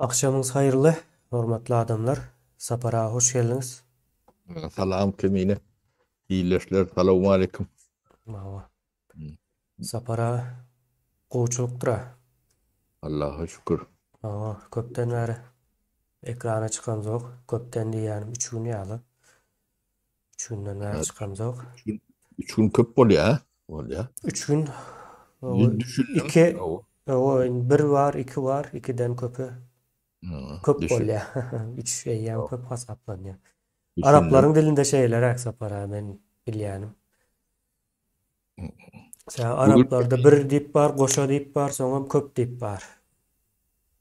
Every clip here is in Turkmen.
Agşamyňyz haýyrly, hormatly adamlar. Sapar aga hoş geldiňiz. Salam Kemine. Ildeşler salowmaleýkim. Hawa. Sapar aga gowçulykdyr-a. Allaha şükür. Hawa, köpden bäri ekrana çykamzok. Köpden diýýänim üç gün ýaly. Üç günden bäri çykamzok. Üç gün köp bolýar, bolýar. Üç gün. Iki, bir bar, iki bar, ikiden köpi köp bolýar. Üç eýýäm köp hasaplanýar. Araplaryň dilinde şeýleräk Sapar aga men bilýänim. Sen araplarda bir diýip bar, goşa diýip bar, soňam köp diýip bar.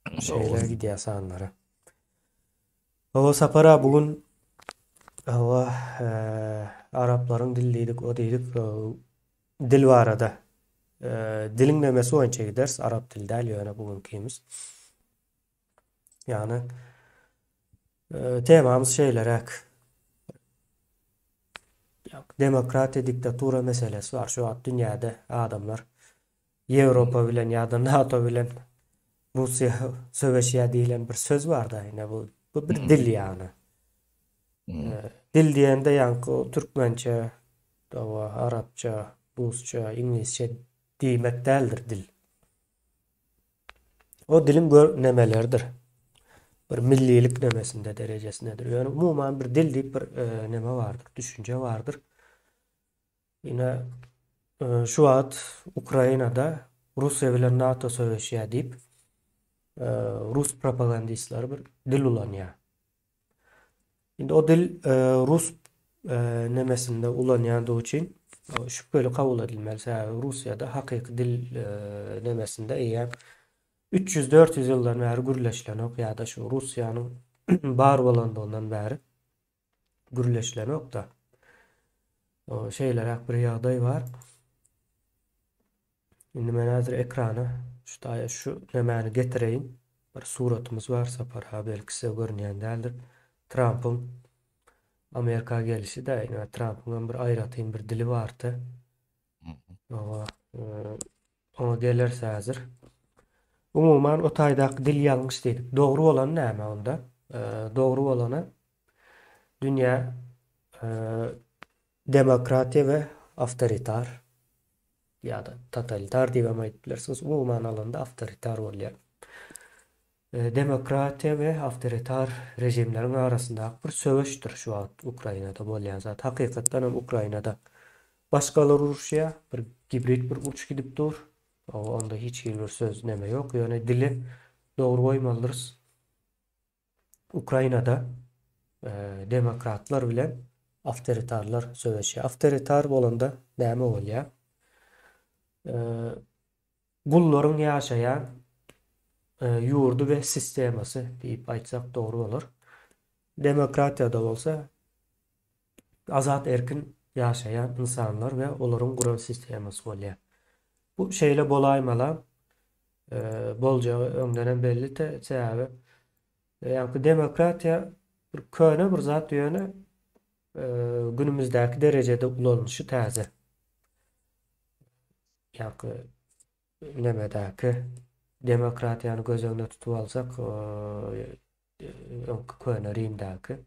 Şeýle gidýär sanlary. Hawa Sapar aga bu gün hawa araplaryň dili diýdik, o diýdik, dil barada. Diliň nemesi boýunça gideris, arap dili däl ýöne bu günkimiz. Ýagny temamyz şeýleräk. Demokratiýa diktatura meselesi bar şu wagt dünýäde adamlar Ýewropa bilen ýa-da NATO bilen Russiýa söweşýär diýlen bir söz bar-da, ine bu bu bir dil ýagny. Dil diýende ýaňky türkmençe, hawa, arapça, rusça, iňlisçe diýmek däldir dil. O diliň gör nemeleridir. Bir millilik nemesinde derejesindedir. Ýöne umuman bir dil diýip bir neme bardyr, düşünje bardyr. Ine, şu wagt Ukrainada Russiýa bilen NATO söweşýär diýip, rus propagandistleri bir dil ulanýar. Indi o dil rus nemesinde ulanýandygy üçin şübheli kabul edilmeli. Sebäbi Russiýada hakyky dil nemesinde eýýäm 300-400 ýyldan bäri gürleşilenok ýa-da şu Russiýanyň bar bolandygyndan bäri gürleşilenok-da. Şeýleräk bir ýagdaý bar. Indi men häzir ekrana şu taýa şu nämäni getireýin. Bir suratymyz bar Sapar aga belki size görünýän däldir. Trampyň Amerika gelişi-de, ine Trampyň hem bir aýratyn bir dili bardy. Oňa oňa geleris häzir. Umuman o taýdaky dil ýalňyş diýdik. Dogry bolany näme onda? Dogry bolany dünýä demokratiýa we awtoritar ýa-da totalitar diýip hem aýdyp bilersiňiz. Umuman alanda awtoritar bolýar. Demokratiýa we awtoritar režimleriň arasyndaky bir söweşdir şu wagt Ukrainada bolýan zat. Hakykatdan hem Ukrainada başgalar uruşýar, bir gibrid bir uruş gidip dur. Onda hiç hili bir söz neme ýok, ýöne dili dogry goýmalydyrys. Ukrainada demokratlar bilen awtoritarlar söweşýär. Awtoritar bolanda näme bolýar? Gullaryň ýaşaýan ýurdy we sistemasy diýip aýtsak dogry bolar. Demokratiýada bolsa azat erkin ýaşaýan ynsanlar we olaryň guran sistemasy bolýar. Bu şeýle bolaýmalam boljagy öňdenem bellidi, sebäbi ýaňky demokratiýa bir köne bir zat ýöne günümizdäki derejede ulanylyşy täze. Ýaňky nemedäki demokratiýany göz öňünde tutup alsak, öňki köne Rimdäki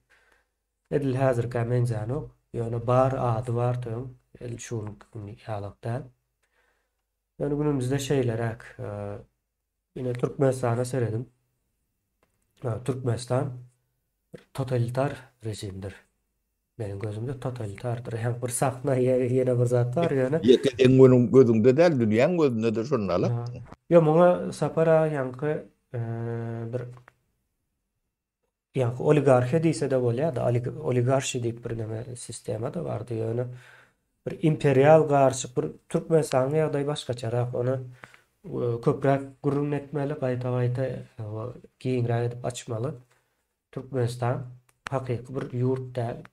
edil häzirkä meňzänok. Ýöne bar ady bar öň, edil şu günki ýalak däl. Ýöne günümizde şeýleräk. Ine Türkmenistana serediň. Türkmenistan bir totalitar režimdir. Meniň gözümde totalitardyr. Hem bir sahna ýene bir zat bar ýöne. Ýeke seň göniň gözüňde däl, dünýäň gözünde-de şonda ala. Ýok, muňa Sapar aga ýaňky bir ýaňky oligarhiýa diýse-de bolýar-da, oligarşi diýip bir neme sistema-da bardy ýöne bir imperial garyşyk bir Türkmenistanyň ýagdaýy başgaçarak, ony köpräk gürrüň etmeli, gaýta-gaýta giňräk edip açmaly. Türkmenistan hakyky bir ýurt däl.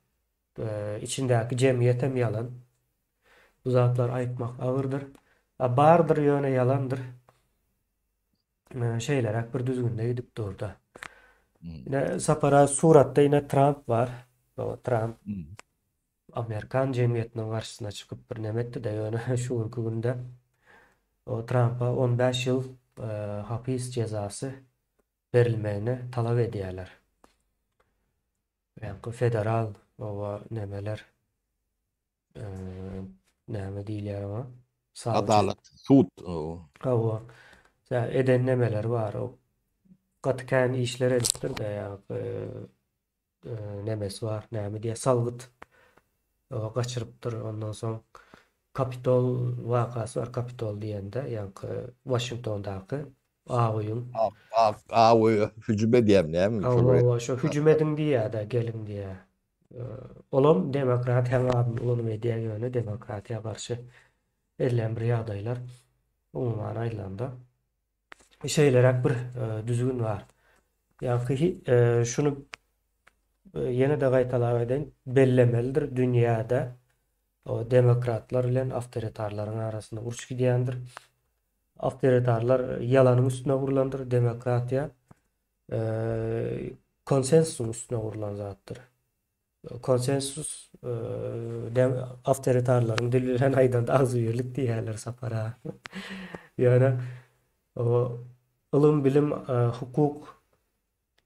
Içindäki jemgyýetem ýalan. Bu zatlary aýtmak agyrdyr. A bardyr ýöne ýalandyr. Şeýleräk bir düzgünde gidip durda. Ine Sapara suratda ine Tramp bar. Tramp Amerikan jemgyýetiniň garşysyna çykyp bir neme etdi-de ýöne şu günki günde o Trampa 15 ýyl hapis jezasy. berilmegini talap edýärler. Ýaňky federal oba nemeler näme diýilýär oňa? Adalat, sud. Hawa. Eden nemeleri bar. O gaty kän işler edipdir-de, ýaňky nemesi bar, näme diýýär, salgyt gaçyrypdyr. Ondan soň Kapitol wakasy bar, Kapitol diýende, ýaňky Waşingtondaky Ak öýüň. Ak ak öýe hüjüm edýärmi näme? Hawa, şo hüjüm ediň diýýär-de, geliň diýýär. Olam demokratiýanyň adyny ulanyp edýär, ýöne demokratiýa garşy edilen bir ýagdaýlar umuman aýdylanda. Şeýleräk bir düzgün bar. Ýaňky şuny ýene-de gaýtalap aýdaýyn, bellemelidir, dünýäde o demokratlar bilen awtoritarlaryň arasynda uruş gidýändir. Awtoritarlar ýalanyň üstüne gurlandyr, demokratiýa konsensusyň üstüne gurlan zatdyr. Konsensus awtoritarlaryň dili bilen aýdanda agzybirlik diýýärler Sapar aga. Ýöne o ylym, bilim, hukuk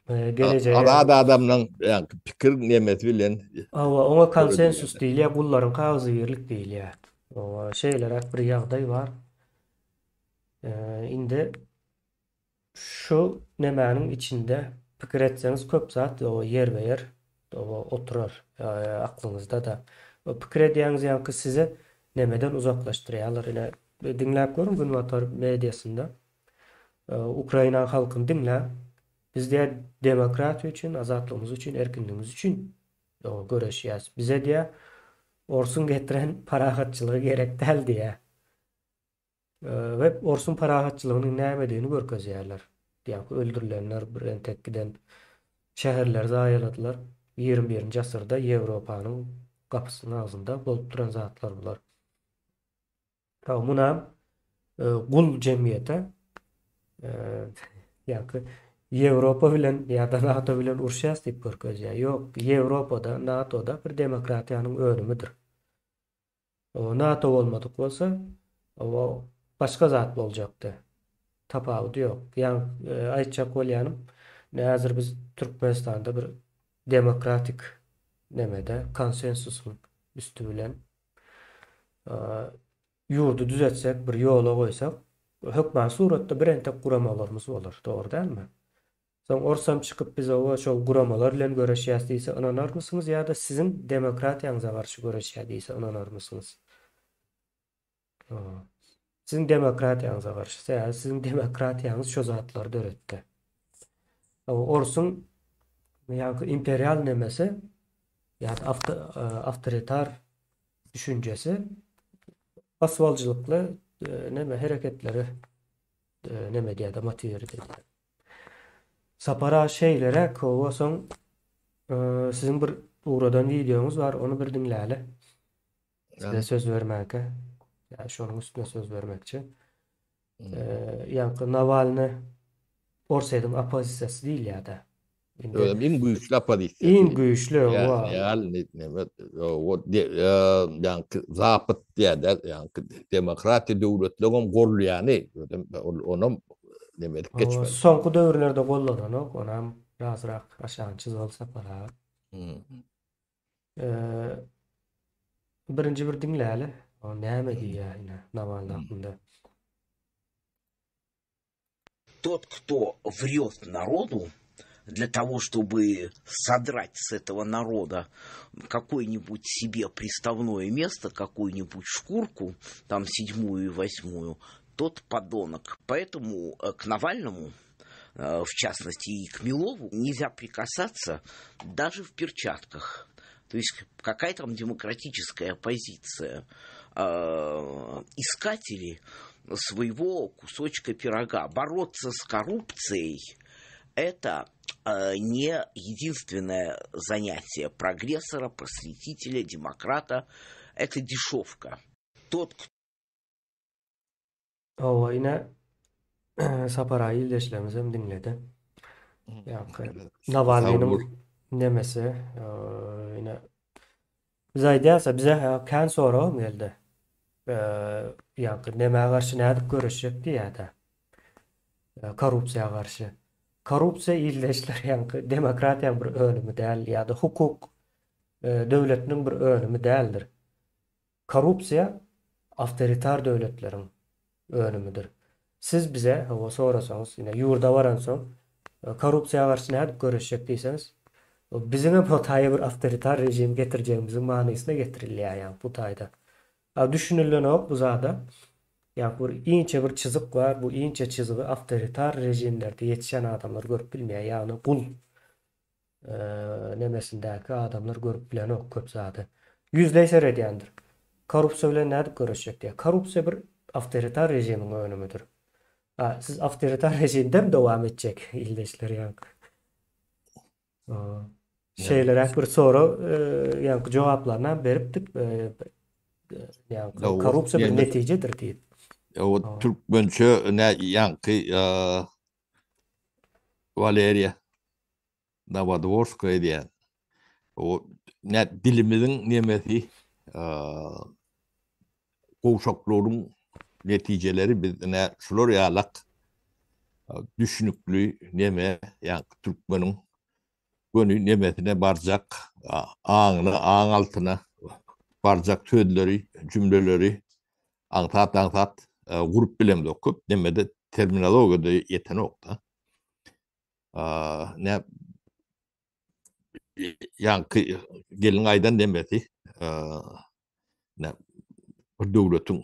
gelejege Azat adamlaň ýaňky pikir nemesi bilen Hawa, oňa konsensus diýilýär, gullaryňky agzybirlik diýilýär. Oňa şeýleräk bir ýagdaý bar. Indi Şu nemäniň içinde pikir etseňiz köp zat ýerbe-ýer oturar aklyňyzda-da. Pikir edýäňiz ýaňky sizi nemeden uzaklaşdyrýarlar. Ine diňläp görüň günbatar mediasynda Ukraina halkyny diňläň. Biz diýýär demokratiýa üçin, azatlygymyz üçin, erkinligimiz üçin göreşýäs. Bize diýýär orsuň getiren parahatçylygy gerek däl diýýär. We orsuň parahatçylygynyň nämedigini görkezýärler. Ýaňky öldürilenler bir entek giden şäherleri zaýaladylar. Ýigrimi birinji asyrda Ýewropanyň gapysynyň agzynda bolup duran zatlar bular. Hawa, munam gul jemgyýete ýaňky Ýewropa bilen ýa-da NATO bilen uruşýas diýip görkezýär. Ýok, Ýewropada, NATO-da bir demokratiýanyň önümidir. NATO bolmadyk bolsa, o başga zat boljakdy. Tapawudy ýok. Ýa aýtjak bolýanym, ine häzir biz Türkmenistanda bir demokratik nemede, konsensusyň üsti bilen ýurdy düzetsek, bir ýola goýsak, hökman suratda bir entek guramalarymyz bolar. Dogry dälmi? Soň orsam çykyp biz oba şol guramalar bilen göreşýäs diýse ynanarmysyňyz ýa-da siziň demokratiýaňyza garşy göreşýär diýse ynanarmysyňyz? Siziň demokratiýaňyza garşy. Sebäbi siziň demokratiýaňyz şo zatlary döretdi. Orsuň ýaňky imperial nemesi ýa-da awtoritar düşünjesi basybalyjylykly neme hereketleri neme edýär-de motiwir edýär. Sapar aga şeýleräk hawa soň siziň bir ugradan wideoňyz bar ony bir diňläli. Size söz bermäge. Ýa şonuň üstüne söz bermekçi. Ýaňky Nawalny Orsýetiň oppozisiýasy diýilýär-de. Indi Özem iň güýçli oppozisiýa. Iň güýçli, hawa. Ýa, neme, o ýaňky Zapad diýýär-de, ýaňky demokratiýa döwletlerem gollaýany, özem onam neme edip geçmeli. Soňky döwürlerde gollananok, onam birazrak aşagyny çyzyp Sapar aga. Birinji bir diňläli, o näme diýýär ine Nawalny hakynda. Тот, кто врет народу, для того, чтобы содрать с этого народа какое-нибудь себе приставное место, какую-нибудь шкурку, там седьмую и восьмую, тот подонок. Поэтому э, к Навальному, э, в частности и к Милову, нельзя прикасаться даже в перчатках. То есть какая там демократическая оппозиция? Э, искатели своего кусочка пирога. Бороться с коррупцией – это э, не единственное занятие прогрессора, просветителя, демократа. Это дешевка. Тот, кто Hawa, ine Sapar aga ildeşlerimizem diňledi. Ýaňky Nawalnynyň nemesi, ine biz aýdýarys, bize kän soragam geldi. Ýaňky nämä garşy nädip göreşjek diýýär-de. Korrupsiýa garşy. Korrupsiýa ildeşler ýaňky demokratiýaň bir önümi däl ýa-da hukuk döwletiniň bir önümi däldir. Korrupsiýa awtoritar döwletleriň önümidir. Siz bize, hawa, sorasaňyz, ine, ýurda baransoň, korrupsiýa garşy nädip göreşjek diýseňiz, biziňem o taýa bir awtoritar režim getirjegimiziň manysyna getirilýär, ýagny bu taýda. A düşünilenok bu zada. Ýagny bir inçe bir çyzyk bar, bu inçe çyzygy awtoritar režimlerde ýetişen adamlar görüp bilmeýär, ýagny gul nemesindäki adamlar görüp bilenok köp zady. Ýüzleý seredýändir. Korrupsiýa bilen nädip göreşjek diýýär. Korrupsiýa bir awtoritar režimiň önümidir. A siz awtoritar režimdemi dowam etjek ildeşler ýaňky? Şeýleräk bir sorag ýaňky jogaplaryny hem beripdik. Ýaňky korrupsiýa bir netijedir diýip. O türkmençe ne ýaňky Waleriýa Nowadworskaýa diýen. O ne dilimiziň nemesi gowşaklygynyň netijeleri biz ine şular ýalak düşünikli neme ýa türkmeniň göni nemesine barjak aňyna aň altyna barjak sözleri jümleleri aňsat aňsat gurup bilemzok köp nemede terminologiýada ýetenokda ne ýaňky gelin aýdan nemesi ne bir döwletiň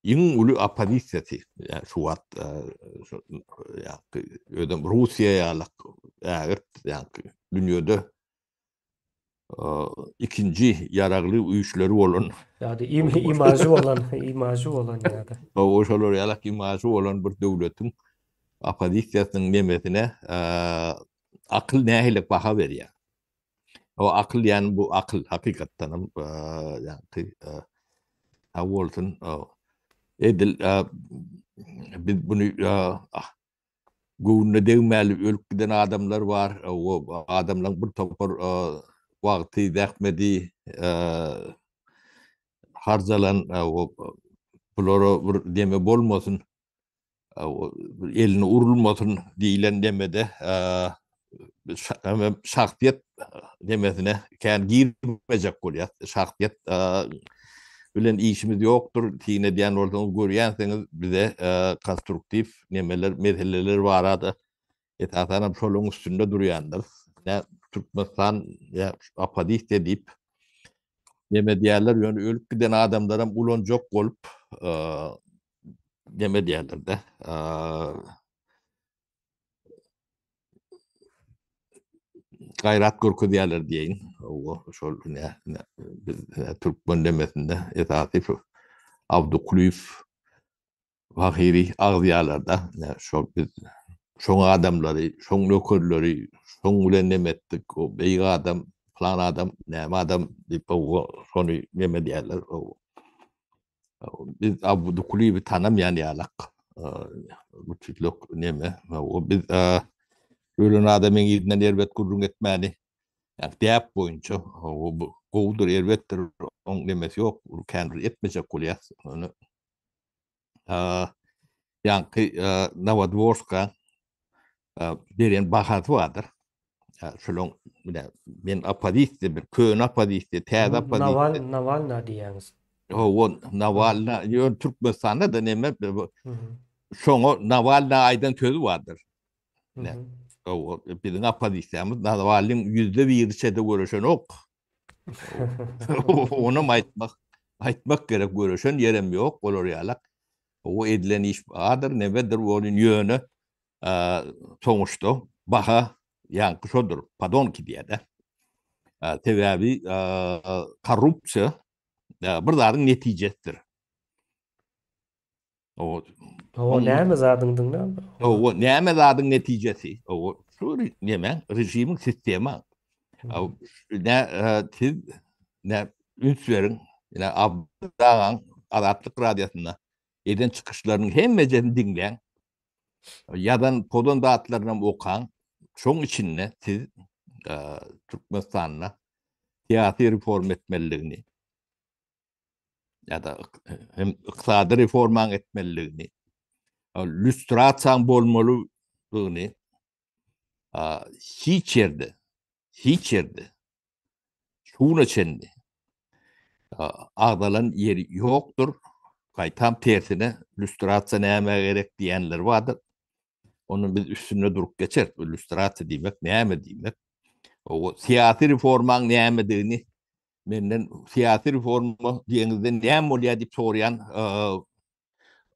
iň uly oppozisiýasy ýa şu wagt ýaňky özem Russiýa ýaly ägirt ýaňky dünýede ikinji ýaragly güýçleri bolan ýa-da imažy bolan imažy bolan ýa-da o şolar ýaly imažy bolan bir döwletiň oppozisiýasynyň nemesine akyl nähili baha berýär? O akyl ýani bu akyl hakykatdan hem ýaňky sag bolsun edil biz buny göwnüne degmäli ölüp giden adamlar bar. O adamlaryň bir topar wagty, zähmedi harjalan bulara bir deme bolmasyn. Elini urulmasyn diýilen demede şahsyýet demesine kän girmejek bolýar. Şahsyýet bilen işimiz ýokdur. Syn edýän bolsaňyz görýänsiňiz bize konstruktiw nemeler, meseleler barada esasan hem şolaryň üstünde durýandyr. Nä Türkmenistan ýa oppozisiýa diýip neme diýerler, ýöne ölüp giden adamlaram ulanjak bolup neme diýerler-de, gaýrat görkezýärler diýeýin. Owa, şol ne, biz türkmen demesinde esasy şu Abdy Kulyýew Wahyry agzýarlar-da. Şol biz şoň adamlary, şoň nökerleri, şoň bilen neme etdik, o beýik adam, plan adam, näme adam diýip, owa, şony neme diýerler. Biz Abdy Kulyýewi tanamaýan ýalak. Bu tütlük neme? O biz ölen adamyň yzyndan erbet gürrüň etmäni ýa däp boýunça o bu gowudyr, erbetdir, oň nemesi ýok, kän bir etmejek bolýas. Ony ýaňky Nowadworska beren bahasy bardyr. Şolaň bile men oppozisiýa bir köne oppozisiýa, täze oppozisiýa. Nawal Nawalna diýýäňiz. Hawa, Nawalna, ýöne Türkmenistanda da neme şoňa Nawalna aýdan sözi bardyr. Hawa, biziň oppozisiýamyz Nawalnyň ýüzde biriçe-de göreşenok. Onam aýtmak, aýtmak gerek, göreşen ýerem ýok olar ýalak. O edilen iş bardyr, nemedir, ony ýöne soňuşda baha ýaňky şodur, podonki diýýär-de. Sebäbi korrupsiýa bir zadyň netijesidir. O O näme zadyň diňle? O näme zadyň netijesi? O şu näme? Režimiň sistema. Ne siz ne üns beriň. Ine Abdagaň Azatlyk radiosynda eden çykyşlarynyň hemmejesini diňläň. Ýazan, pozan zatlarynam okaň. Şoň içinde siz Türkmenistanda syýasy reforma etmelidigini ýa-da hem ykdysady reformaň etmelidigini, lýustrasiýaň bolmalydygyny. Hiç ýerde, hiç ýerde şu güne çenli agzalan ýeri ýokdur. Gaýtam tersine lýustrasiýa nämä gerek diýenler bardyr. Onuň biz üstünde durup geçeris. Bu lýustrasiýa diýmek näme diýmek? O syýasy reformaň nämedigini menden syýasy reforma diýeňizde näme bolýar diýip soraýan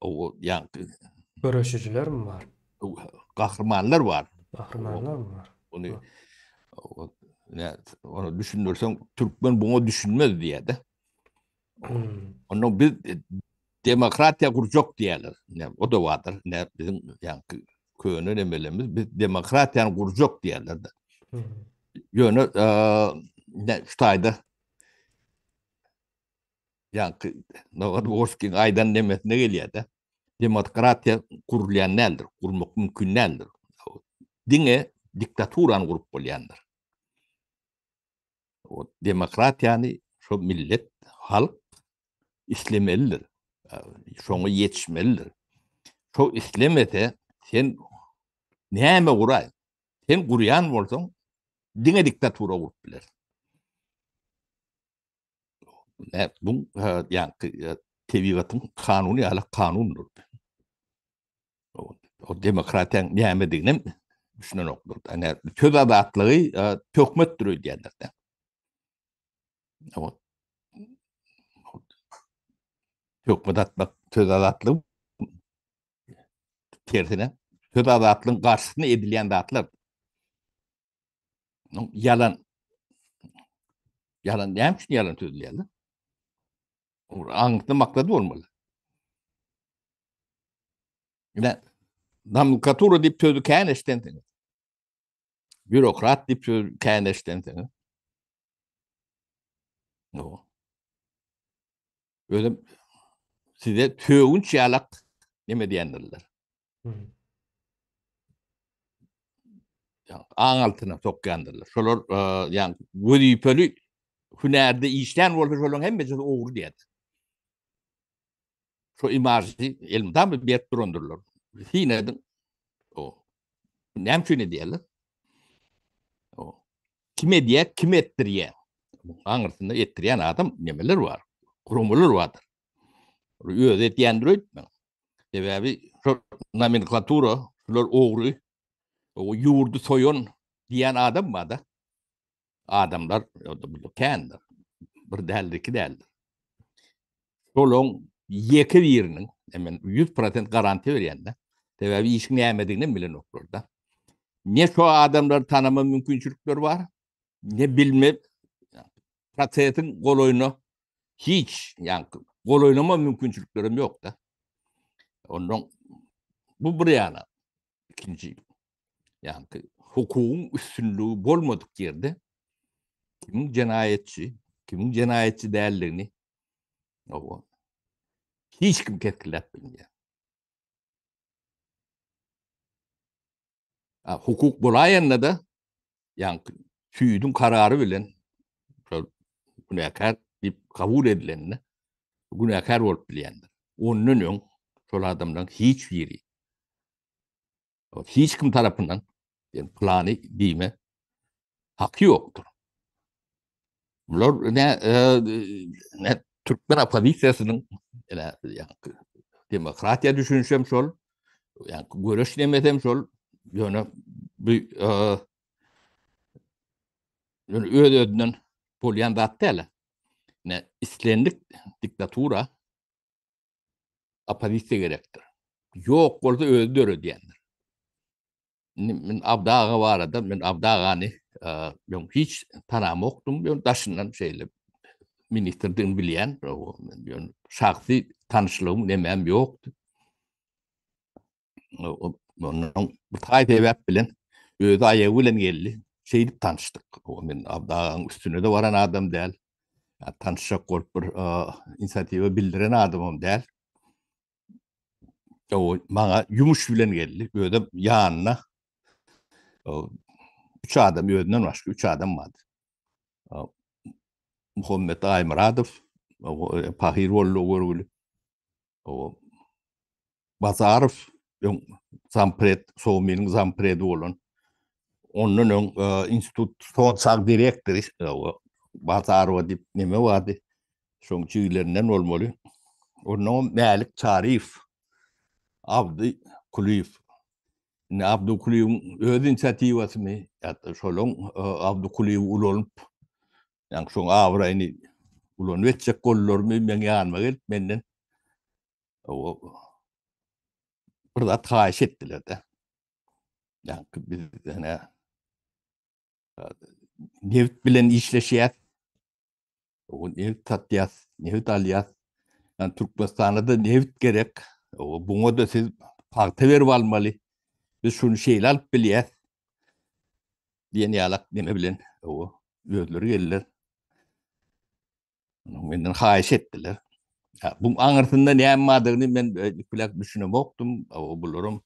o ýaňky göreşijilermi bar? Gahrymanlar bar. Gahrymanlarmy bar? Ony ne ony düşündirseň türkmen buňa düşünmez diýýär-de. Hmm. Ondan biz e, demokratiýa gurjak diýýärler. Ne o da bardyr. Ne biziň ýaňky köne nemelerimiz biz demokratiýany gurjak diýýärler-de. Hmm. Ýöne e, ne şu taýda ýaňky Nowadworskiň aýdan nemesine gelýär-de. Demokratiýa gurulýan däldir, gurmak mümkin däldir. Diňe diktaturany gurup bolýandyr. O demokratiýany şo millet, halk islemelidir. Şoňa ýetişmelidir. Şo islemese sen näme guraý? Sen gurýan bolsaň diňe diktatura gurup bilersiň. Ne, bu ýaňky tebigatyň kanuny ýaly kanundyr. O demokratiýanyň nämedigini hem düşünenoklar. Ýani söz azatlygy töhmetdir öýdýärler. Töhmet atmak söz azatlygy tersine söz azatlygyň garşysyna edilýän zatlar. Ýalan. Ýalan näme üçin ýalan sözleýärler? Aňyrsynda maksady bolmaly. Ine, nomenklatura diýip sözi kän eşidensiňiz. Býurokrat diýip sözi kän eşidensiňiz. No. Özüm size sögünç ýalak neme diýendirler. Hmm. Aň altyna sokýandyrlar. Şolar e, ýa wezipeli hünärde işlän bolsa şolaryň hemmesi ogry diýýär. Şu imajy elmydama berip durandyrlar. Syn ediň. O. Näme üçin edýärler? O. Kim edýär, kim etdirýär? Aňyrsynda etdirýän adam nemeler bar? Guramalar bardyr. Özi etýändir öýtmäň. Sebäbi şol nomenklatura, şular ogry, o ýurdy soýan diýen adam bar-da. Adamlar bu kändir. Bir däldir, iki däldir. Şolaň ýeke biriniň, men 100% garantiýa berýän-de. Sebäbi işiň nämedigini hem bilenoklar-da. Ne şo adamlary tanama mümkinçilikleri bar, ne bilme prosesiň golaýyna hiç, ýa golaýlama mümkinçilikleri hem ýok-da. Ondan bu bir ýana. Ikinji, ýagny hukugyň üstünligi bolmadyk ýerde kimiň jenaýatçy, kimiň jenaýatçy däldigini owa, hiç kim kesgitläp bilmeýär. A, hukuk bolaýanda-da, ýagny süýdüň karary bilen şol günäkär diýip kabul edilende günäkär bolup bilýändir. Ondan öň şol adamlaryň hiç biri hiç kim tarapyndan yani plany diýme haky ýokdur. Bular ne, e, ne türkmen oppozisiýasynyň ene ýa demokratiýa düşünişem şol, ýa göreş nemesem şol, ýöne bu e, ýöne öz-özünden bolýan zat däl. Ne islendik diktatura oppozisiýa gerekdir. Ýok bolsa özi döredýändir. Indi men Abdy aga barada, men Abdy agany öň hiç tanamokdym, ýöne daşyndan şeýle ministrdigini bilýän, ýöne şahsy tanyşlygym nemäm ýokdy. Ondan bir taý sebäp bilen özi aýagy bilen geldi. Şeýdip tanyşdyk. Men Abdy agaň üstüne-de baran adam däl. Tanyşjak bolup bir inisiatiwa bildiren adamam däl. O maňa ýumuş bilen geldi. Özem ýanyna üç adam özünden başga üç adam bardy. Muhammet Aýmyradow, pahyr boldy görgüli. O Bazarow öň zampred, Sowminiň zampredi bolan. Ondan öň institut sag direktory Bazarowa diýip neme bardy. Şoň jigilerinden bolmaly. Ondan Mälik Çaryýew, Abdy Kulyýew. Indi Abdy Kulyýewiň öz inisiatiwasymy ýa-da şolaň Abdy Kulyýewi ulanyp, ýagny şoň abraýyny ulanyp etjek boldularmy, meň ýanyma gelip menden bir zat haýyş etdiler-de. Ýagny biz ene nebit bilen işleşýäs. O nebit satýas, nebit alýas. Yani Türkmenistana da nebit gerek. O buňa da siz pagta berip almaly. Biz şuny şeýle alyp bilýäs. Diýen ýalak neme bilen o özleri geldiler. Menden haýyş etdiler. Bu aňyrsynda näme bardygyny men bilek düşünemokdym. O bularam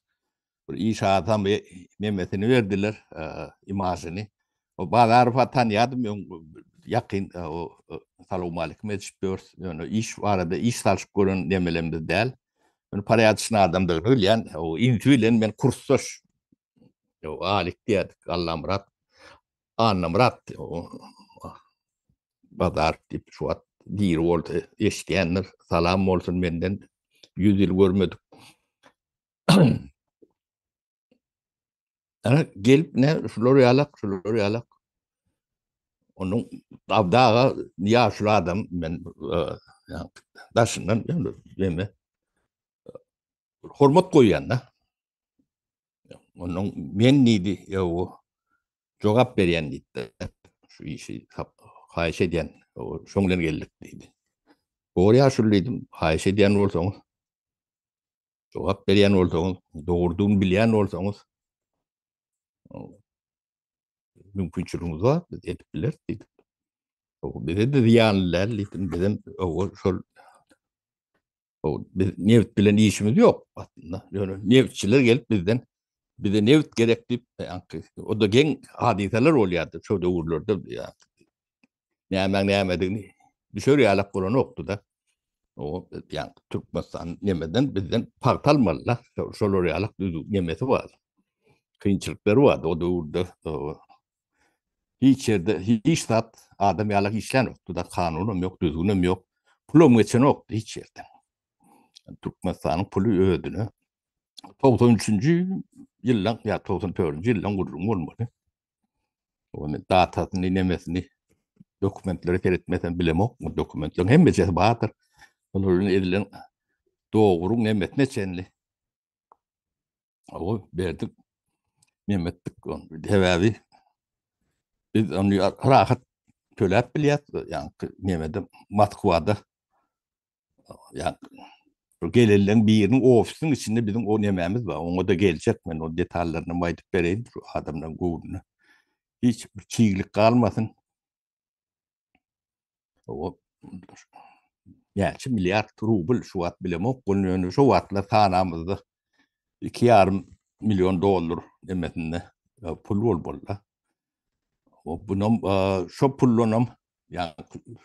bir iş adamy nemesini berdiler, imajyny. O Bazarowa tanýardym öň ýakyn o salowmalikim edişip ýörüs. Ýöne iş barada iş salşyp gören nemelemmiz däl. Ýöne porýadyçny adamdygyny bilýän. O inisi bilen men kursdaş. O Alik diýerdik, Allamyrat. Annamyrat Bazarow diýip şu wagt diri bolsa eşidýändir. Salam bolsun menden. 100 ýyl görmedik. Ana gelip ne şular ýalak, şular ýalak. Onuň Abdy aga ýaşuly adam men e, daşyndan ýöne hormat goýýan da. Onuň men diýdi, ýa jogap berýän diýdi. Şu işi haýyş edýän, şoň bilen geldik diýdi. Dogry ýaşuly diýdim, haýyş edýän bolsaňyz Jogap berýän bolsaňyz, dogrudygyny bilýän bolsaňyz, mümkinçiligiňiz bar, biz edip bileris diýdik. Bize-de zyýanly däl diýdim, bizem şol biz nebit bilen işimiz ýok aslynda. Ýöne nebitçiler gelip bizden bize nebit gerek diýip, o-da geň hadysalar bolýardy şo döwürlerde. Nämäň nämedigini düşer ýalak bolanokdy-da. O ýa Türkmenistan nemeden bizden pagta almaly-da. Şolar ýalak düzüw nemesi bar. Kynçylyklary bardy o döwürde. Hiç ýerde hiç zat adam ýalak işlänokdy-da. Kanunam ýok, düzgünem ýok. Pulam geçenokdy hiç ýerden. Türkmenistanyň puly özüne 93-nji ýyldan ýa 94-nji ýyldan gürrüň bolmaly. Ony datasyny, nemesini dokumentlere seretmesem bilemok. Bu dokumentleriň hemmejesi bardyr. Olar bilen edilen dogruň nemesine çenli. O berdik. Nemetdik. Sebäbi biz ony rahat töläp bilýäs. Ýa-ni nemede Moskwada Ýa gelenleň biriniň ofisiniň içinde biziň o nemämiz bar. Oňa-da geljek men o detallaryny aýdyp bereýin şu adamlaryň göwnüne. Hiç bir çiglik galmasyn. O näçe milliard rubl şu wagt bilemok. Ony ýöne şu wagtlar sanamyzda 2,5 million dollar nemesinde e, pul bolmaly. O bunam e, şo pullanam Ýa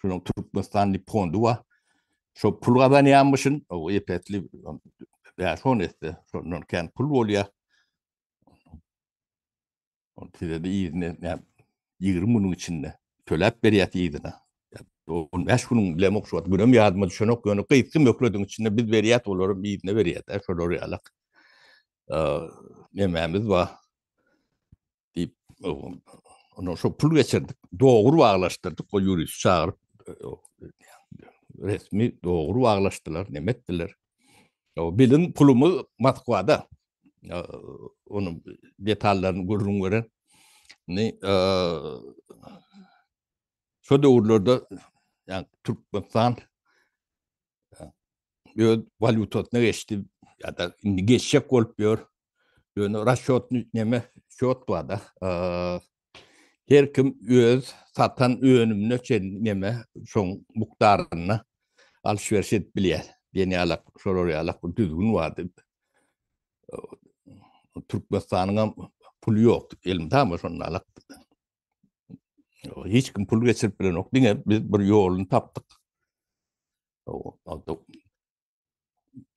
şunuň Türkmenistan diýip fondy bar. Şo pul gazanýanmyşyn, o epesli 5-10 esse şondan kän pul bolýar. Ol size de yzyna näme 20 günüň içinde töläp berýär yzyna. 15 günüň bilemok şu wagt günem ýadyma düşenok, ýöne gysga möhlediň içinde biz berýäs, olaram yzyna berýär-de, şolar ýalak. Nemämiz bar. diýip, ondan şo pul geçirdik. Dogry baglaşdyrdyk, o ýurist çagyryp, resmi dogry baglaşdylar, neme etdiler. O biziň pulumyz Moskwada. Onuň detallaryny gürrüň beren. Ni şo döwürlerde ýa Türkmenistan öz walýutasyna geçdi ýa-da indi geçjek bolup ýör. Ýöne rasçýotny neme şýot bar-da. Her kim öz satan önümine çenli neme şoň mukdarynda alyş-beriş edip bilýär. Diýen ýalak, şolar ýalak bir düzgün bardy. Türkmenistanyň hem puly ýok. Elmydama şonda alak. Hiç kim pul geçirip bilenok. Diňe biz bir ýoluny tapdyk.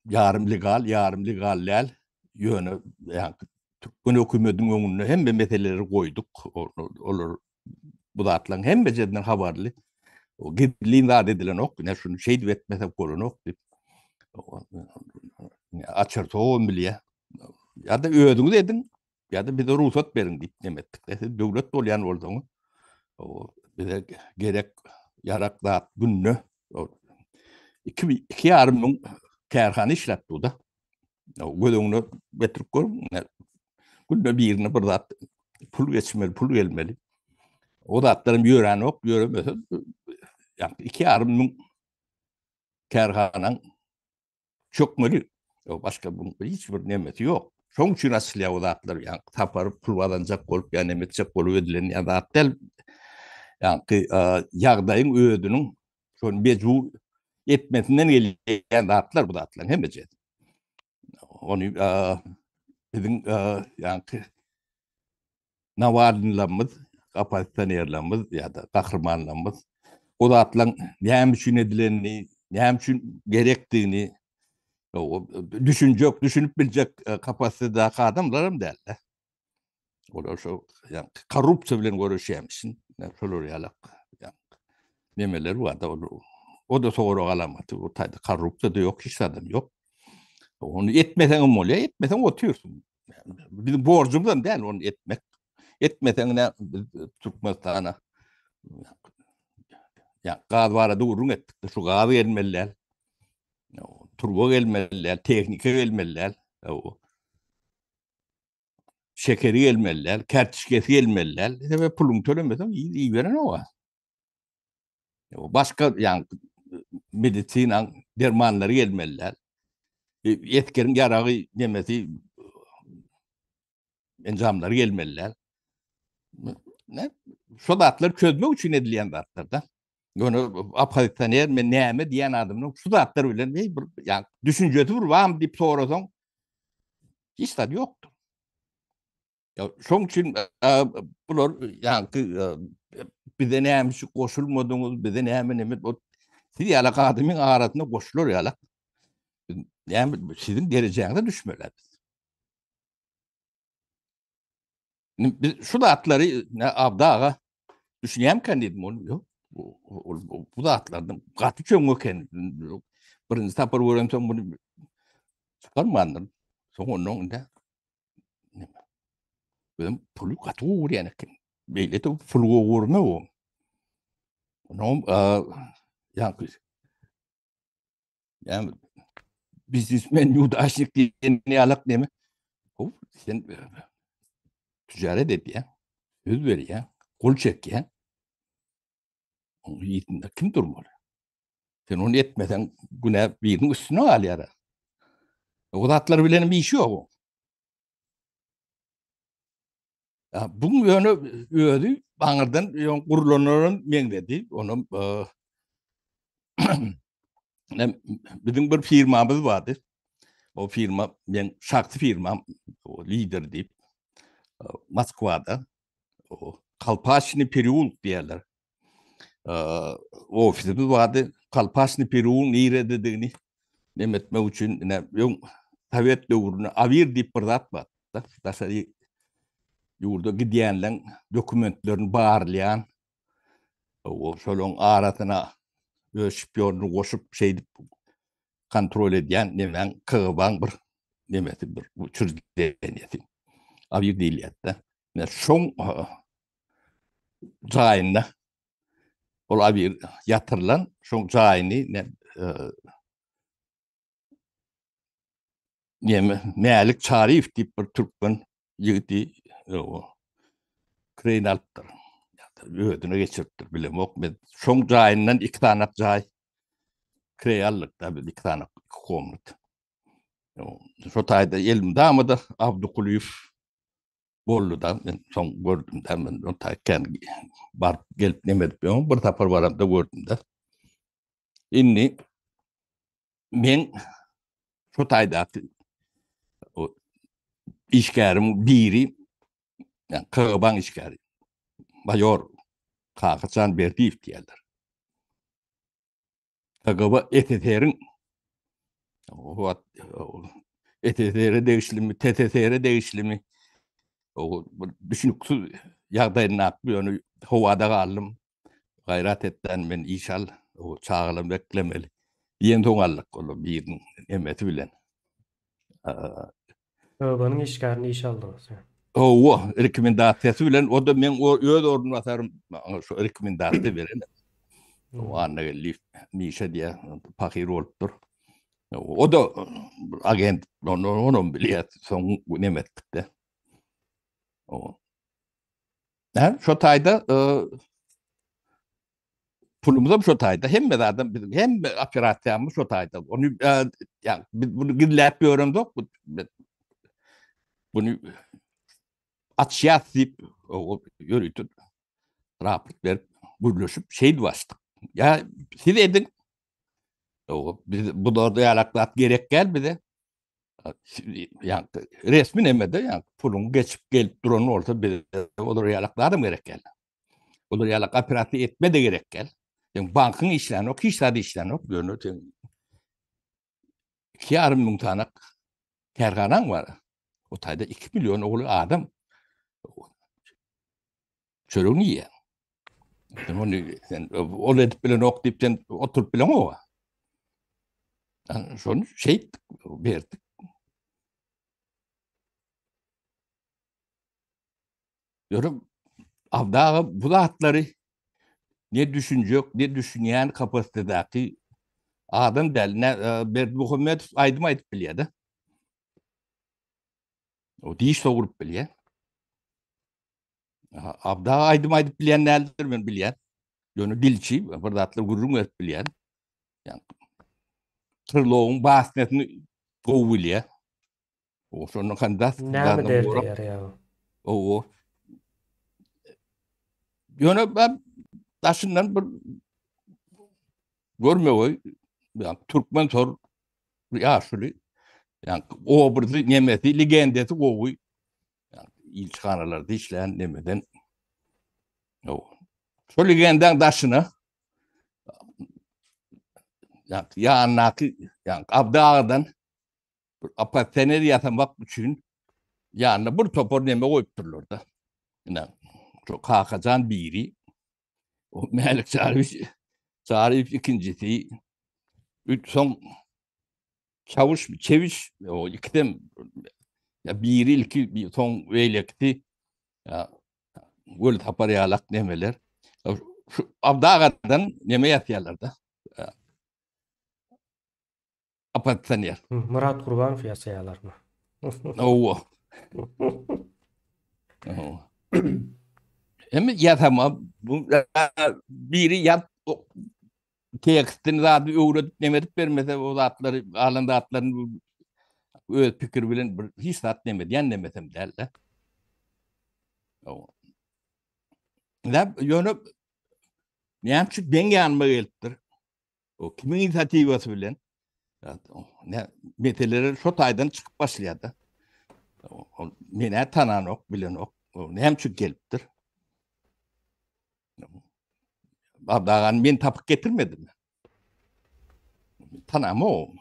Ýarym legal, ýarym legal däl. Ýöne ýa. Türkmen hökümetiniň öňünde hemme meseleleri goýduk. Olar bu zatlaryň hemmesinden habarly. O gizlin zat edilenok. Ine şuny şeýdip etmesek bolanok diýip. Açar towam bilýär. Ýa-da özüňiz ediň, ýa-da bize rugsat beriň diýip neme etdik. Siz döwlet bolýan bolsaňyz, bize gerek ýarak zat günde 2,5 müň kärhana işläp dur-da. Göz öňüne getirip görüň. Günde birine bir zat pul geçmeli, pul gelmeli. O zatlaram ýöränok, ýöremese ýa 2,5 müň kärhanaň çökmeli. Başga bunun hiç bir nemesi ýok. Şoň üçin açylýar o zatlar. Ýa tapar pul gazanjak bolup ýa neme etjek bolup edilen ýa zat däl. Ýa ýagdaýyň özüniň şony mejbur etmesinden gelýän zatlar bu zatlaryň hemmesi. Ony biziň ýaňky Nawalnylarymyz, oppozisionerlerimiz ýa-da gahrymanlarymyz o zatlaryň näme üçin edilenini, näme üçin gerekdigini düşünjek, düşünip biljek kapasitedäki adamlar hem däl-de. Olar şo ýa korrupsiýa bilen göreşýärmişin. Şolar ýalak nemeler bar da ol o da sorag alamaty. O taýda korrupsiýa da ýok, hiç zadam ýok. Ony etmeseň hem bolýar, etmeseň otyrsyň. Biziň borjumyz hem däl ony etmek. Etmeseň ne biz Türkmenistana ýa gaz barada gürrüň etdik. Şu gaz gelmeli däl. Turba gelmeli däl, tehnika gelmeli däl. Şekeri gelmeli däl, kertişkesi gelmeli däl. Sebäbi puluňy tölemeseň iberenok. Başga ýa medisinaň dermanlary gelmeli däl. Esgeriň ýaragy nemesi enjamlary gelmeli däl. Ne? Şo zatlar çözmek üçin edilýän zatlar da. Ýöne oppozisioner men näme diýen adamyň şu zatlar bilen bir ýa düşünjesi bir barmy diýip sorasaň hiç zat ýokdur. Ya şoň üçin bular ýaňky bize näme üçin goşulmadyňyz, bize näme näme siz ýaly adamyň arasynda goşular ýaly. Näme siziň derejäňize düşmeli biz. Biz şu zatlary ne Abdy aga düşünýärmikä diýdim ol ýok. Ol bu zatlardan gaty çöň eken. Birinji sapar göremsoň muny çykarmandyr. Soň ondan indi Özüm puly gaty gowy görýän eken. Beýle de pul gowy görme o. Onuň ýaňky ýa biznesmen ýudaşnik diýen ýalak neme? O sen ticaret edýän, söz berýän, gol çekýän. Onuň ýetinde kim durmaly? Sen ony etmeseň günä biriniň üstüne galýar. O zatlar bilen işi ýok. Ya bu ýöne özi aňyrdan ýöne gurlanlara meňzedi. Onam e, biziň bir firmamyz bardy. O firma men şahsy firmam, o lider diýip Moskwada o Kalpaçny pereulok diýerler. Ofisimiz bardy. Kalpaçny pereulok nirededigini nem etmek üçin ine öň sowet döwründe Awir diýip bir zat bar. Daşary ýurda gidýänleň dokumentlerini barlaýan o şolaryň arasyna öz şpionuny goşup şeýdip kontrol edýän nemäň KGB-nyň bir nemesi bir uçrejdeniýesi. Awir diýilýär-de. Ine şoň jaýynda ol awir ýatyrylan şoň jaýyny ne Neme, Mälik Çaryýew diýip bir türkmen ýigidi kreýin alypdyr. Özüne geçiripdir, bilemok. Men şoň jaýyndan iki sany jaý kreý aldyk da, biz iki sany iki komnat. Şo taýda elmydama-da Abdykulyýew boldy da, men soň gördüm da, men o taý kän baryp gelip neme edip ýöňüm, bir sapar baramda gördüm da. Indi men şu taýdaky o işgäriň biri, yani KGB-nyň işgäri, maýor Kakajan Berdiýew diýerler. KGB SSR-iň o wagt SSR-e degişlimi, TSSR-e degişlimi? O bir düşünüksiz ýagdaýyndaky ýöne howada galdym. Gaýrat etdän men iş al, o çagalam beklemeli. Diýen soň aldyk ol biriniň emesi bilen. ÖB'niň işgärini işe aldyňyz. Hawa, rekomendasiýasy bilen o da men öz orunbasarym maňa şu rekomendasiýa beren. O Annageldiýew Mişa diýä pahyr bolupdyr. O da agent, onu onam bilýär, soň neme etdik-de. O. Hä, şo taýda e, pulumyzam şo taýda, hemme zadam bizim hemme operasiýamyz şo taýda. Ony e, ýa biz bunu gizläp ýöremzok. Bunu açýas diýip ýörite raport berip gürleşip şeýdip açdyk. Ýa siz ediň. Biz bularda ýalak zat gerek däl bize. Ýa resmi nemede ýa puluň geçip gelip duran bolsa bize olar ýalak zadam gerek däl. Olar ýalak operasiýa etme de gerek däl. Sen bankyň işlänok, hiç zat işlänok, ýöne sen 2,5 müň tanak kärhanaň bar. O taýda 2 million ogly adam çöregini iýýär. Sen ony sen ol edip bilenok diýip sen oturyp bileňok. Şony şeýtdik, berdik. Ýöne Abdy aga bu zatlary ne düşünjek, ne düşünýän kapasitedäki adam däl. Ne e, Berdimuhamedow aýdym aýdyp bilýär-de. O diş soguryp bilýär. Abdy aga aýdym aýdyp bilýän däldir, men bilýän. Ýöne dilçi, bir zatlar gürrüň berip bilýän. Ýa Krylowuň basnýasyny gowy bilýär. O şondan kandidat Näme derdi ýa? O. Ýöne ben daşyndan bir görmegi ýa türkmen sor ýaşuly ýa obrazy nemesi legendasy gowy. Ýa ilçihanalarda işleýän nemeden. O. Şo legendaň daşyna ýa ýanyndaky ýa Abdy agadan bir oppozisioner ýasamak üçin ýanyna bir topar neme goýupdyrlar-da. Ine, şu Kakajan biri, o Mälik Çaryýew, Çaryýew ikinjisi, üç soň Çawyş, Çewiş, o ikisem ya biri ilki, soň beýlekisi ya Göl tapar ýalak nemeler. Şu Abdy agadan neme ýasýarlar-da. Oppozisioner. Myrat Gurbanow ýasaýarlarmy? Owa. Hem ýasama bu biri ýap tekstini zady öwredip neme edip bermese o zatlary alan zatlaryny öz pikiri bilen bir hiç zat neme edýän nemesem däl-de. Näme ýöne näme üçin meň ýanyma gelipdir? O kimiň inisiatiwasy bilen? Ne meseleler şo taýdan çykyp başlaýar-da. Ol menä tananok, bilenok. O näme üçin gelipdir? Abdagany men tapyp getirmedim. Tanamok.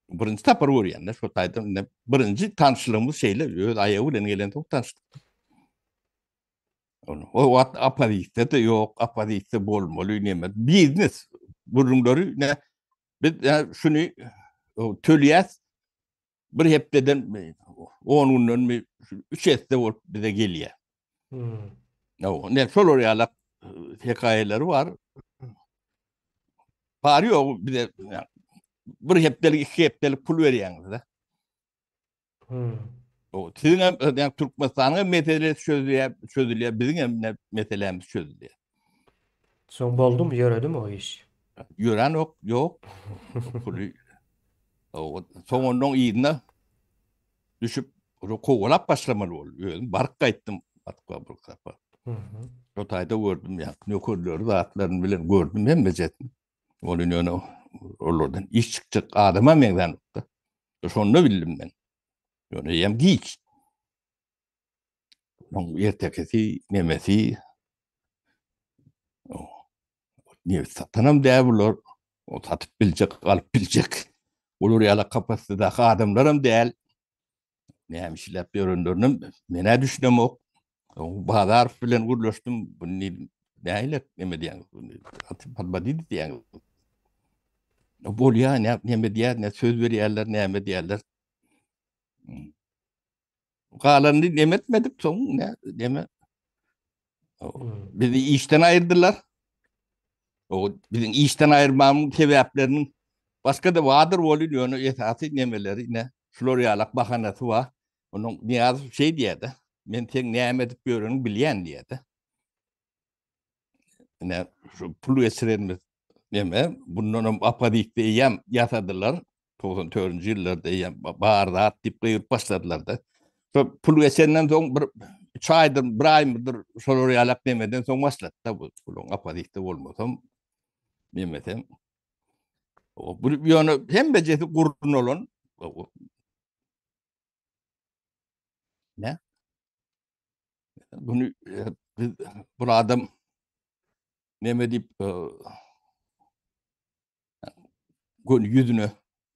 Birinji tapar görýän-de şo taýdan birinji tanşlygymyz şeýle öz aýagy bilen gelen soň tanşdyk. O wagt oppozisiýa-da ýok, oppozisiýa bolmaly neme. Biznes gürrüňleri ne biz şuny tölýäs bir hepdeden 10 gündenmi 3 esse bolup bize gelýär. Hmm. Ne şolar ýaly hekaýalary bar. Bar ýok bize bir hepdelik, iki hepdelik pul berýäňiz-de. Hmm. O siziň hem yani Türkmenistanyň hem meselesi çözülýär, çözülýär, biziň hem ne meselämiz çözülýär. Soň boldumy, ýöredimi o iş? Ýörenok, ýok. Puly o soň ondan yzyna düşüp kowalap başlamaly boldy. Özüm baryp gaýtdym Moskwa bir sapar. Şo taýda gördüm ýa nökerleri zatlaryny bilen gördüm hemmejesini. Ol ýöne olardan iş çykjak adama meňzänokdy. Şonda bildim men. Ýöne eýýäm giç. Onuň ertekisi, nemesi nebit satanam däl bular. O satyp biljek, alyp biljek. Olar ýaly kapasitedäki adamlaram däl. Näme işläp ýörenlerinem men-ä düşünemok. Bazarow bilen gürleşdim. Bu nähili neme diýýäňiz? Podwodit diýýäňiz. Bolýar, näme diýýär, ne söz berýärler, näme diýýärler. Galanyny neme etmedik soň, ne, neme. Bizi işden aýyrdylar. O biziň işden aýyrmamyň sebäpleriniň başga-da bardyr bolýar, ýöne esasy nemeleri ine şular ýalak bahanasy bar. Onuň Nyýazow şeý diýýär-de, men seň näme edip ýöreniňi bilýän diýýär-de. Ine şu pul geçirenimiz neme, bundanam oppozisiýa eýýäm ýasadylar. 94-nji ýyllarda eýýäm bar zat diýip gygyryp başladylar-da. Şo pul geçenden soň bir 3 aýdyr, bir aýmydyr şolar ýalak nemeden soň başlady-da bu puluň oppozisiýa bolmasam nemesem. O bu ýöne hemmejesi gurnalan. Ne? Bunu e, biz bu adam neme diýip e, göni ýüzüne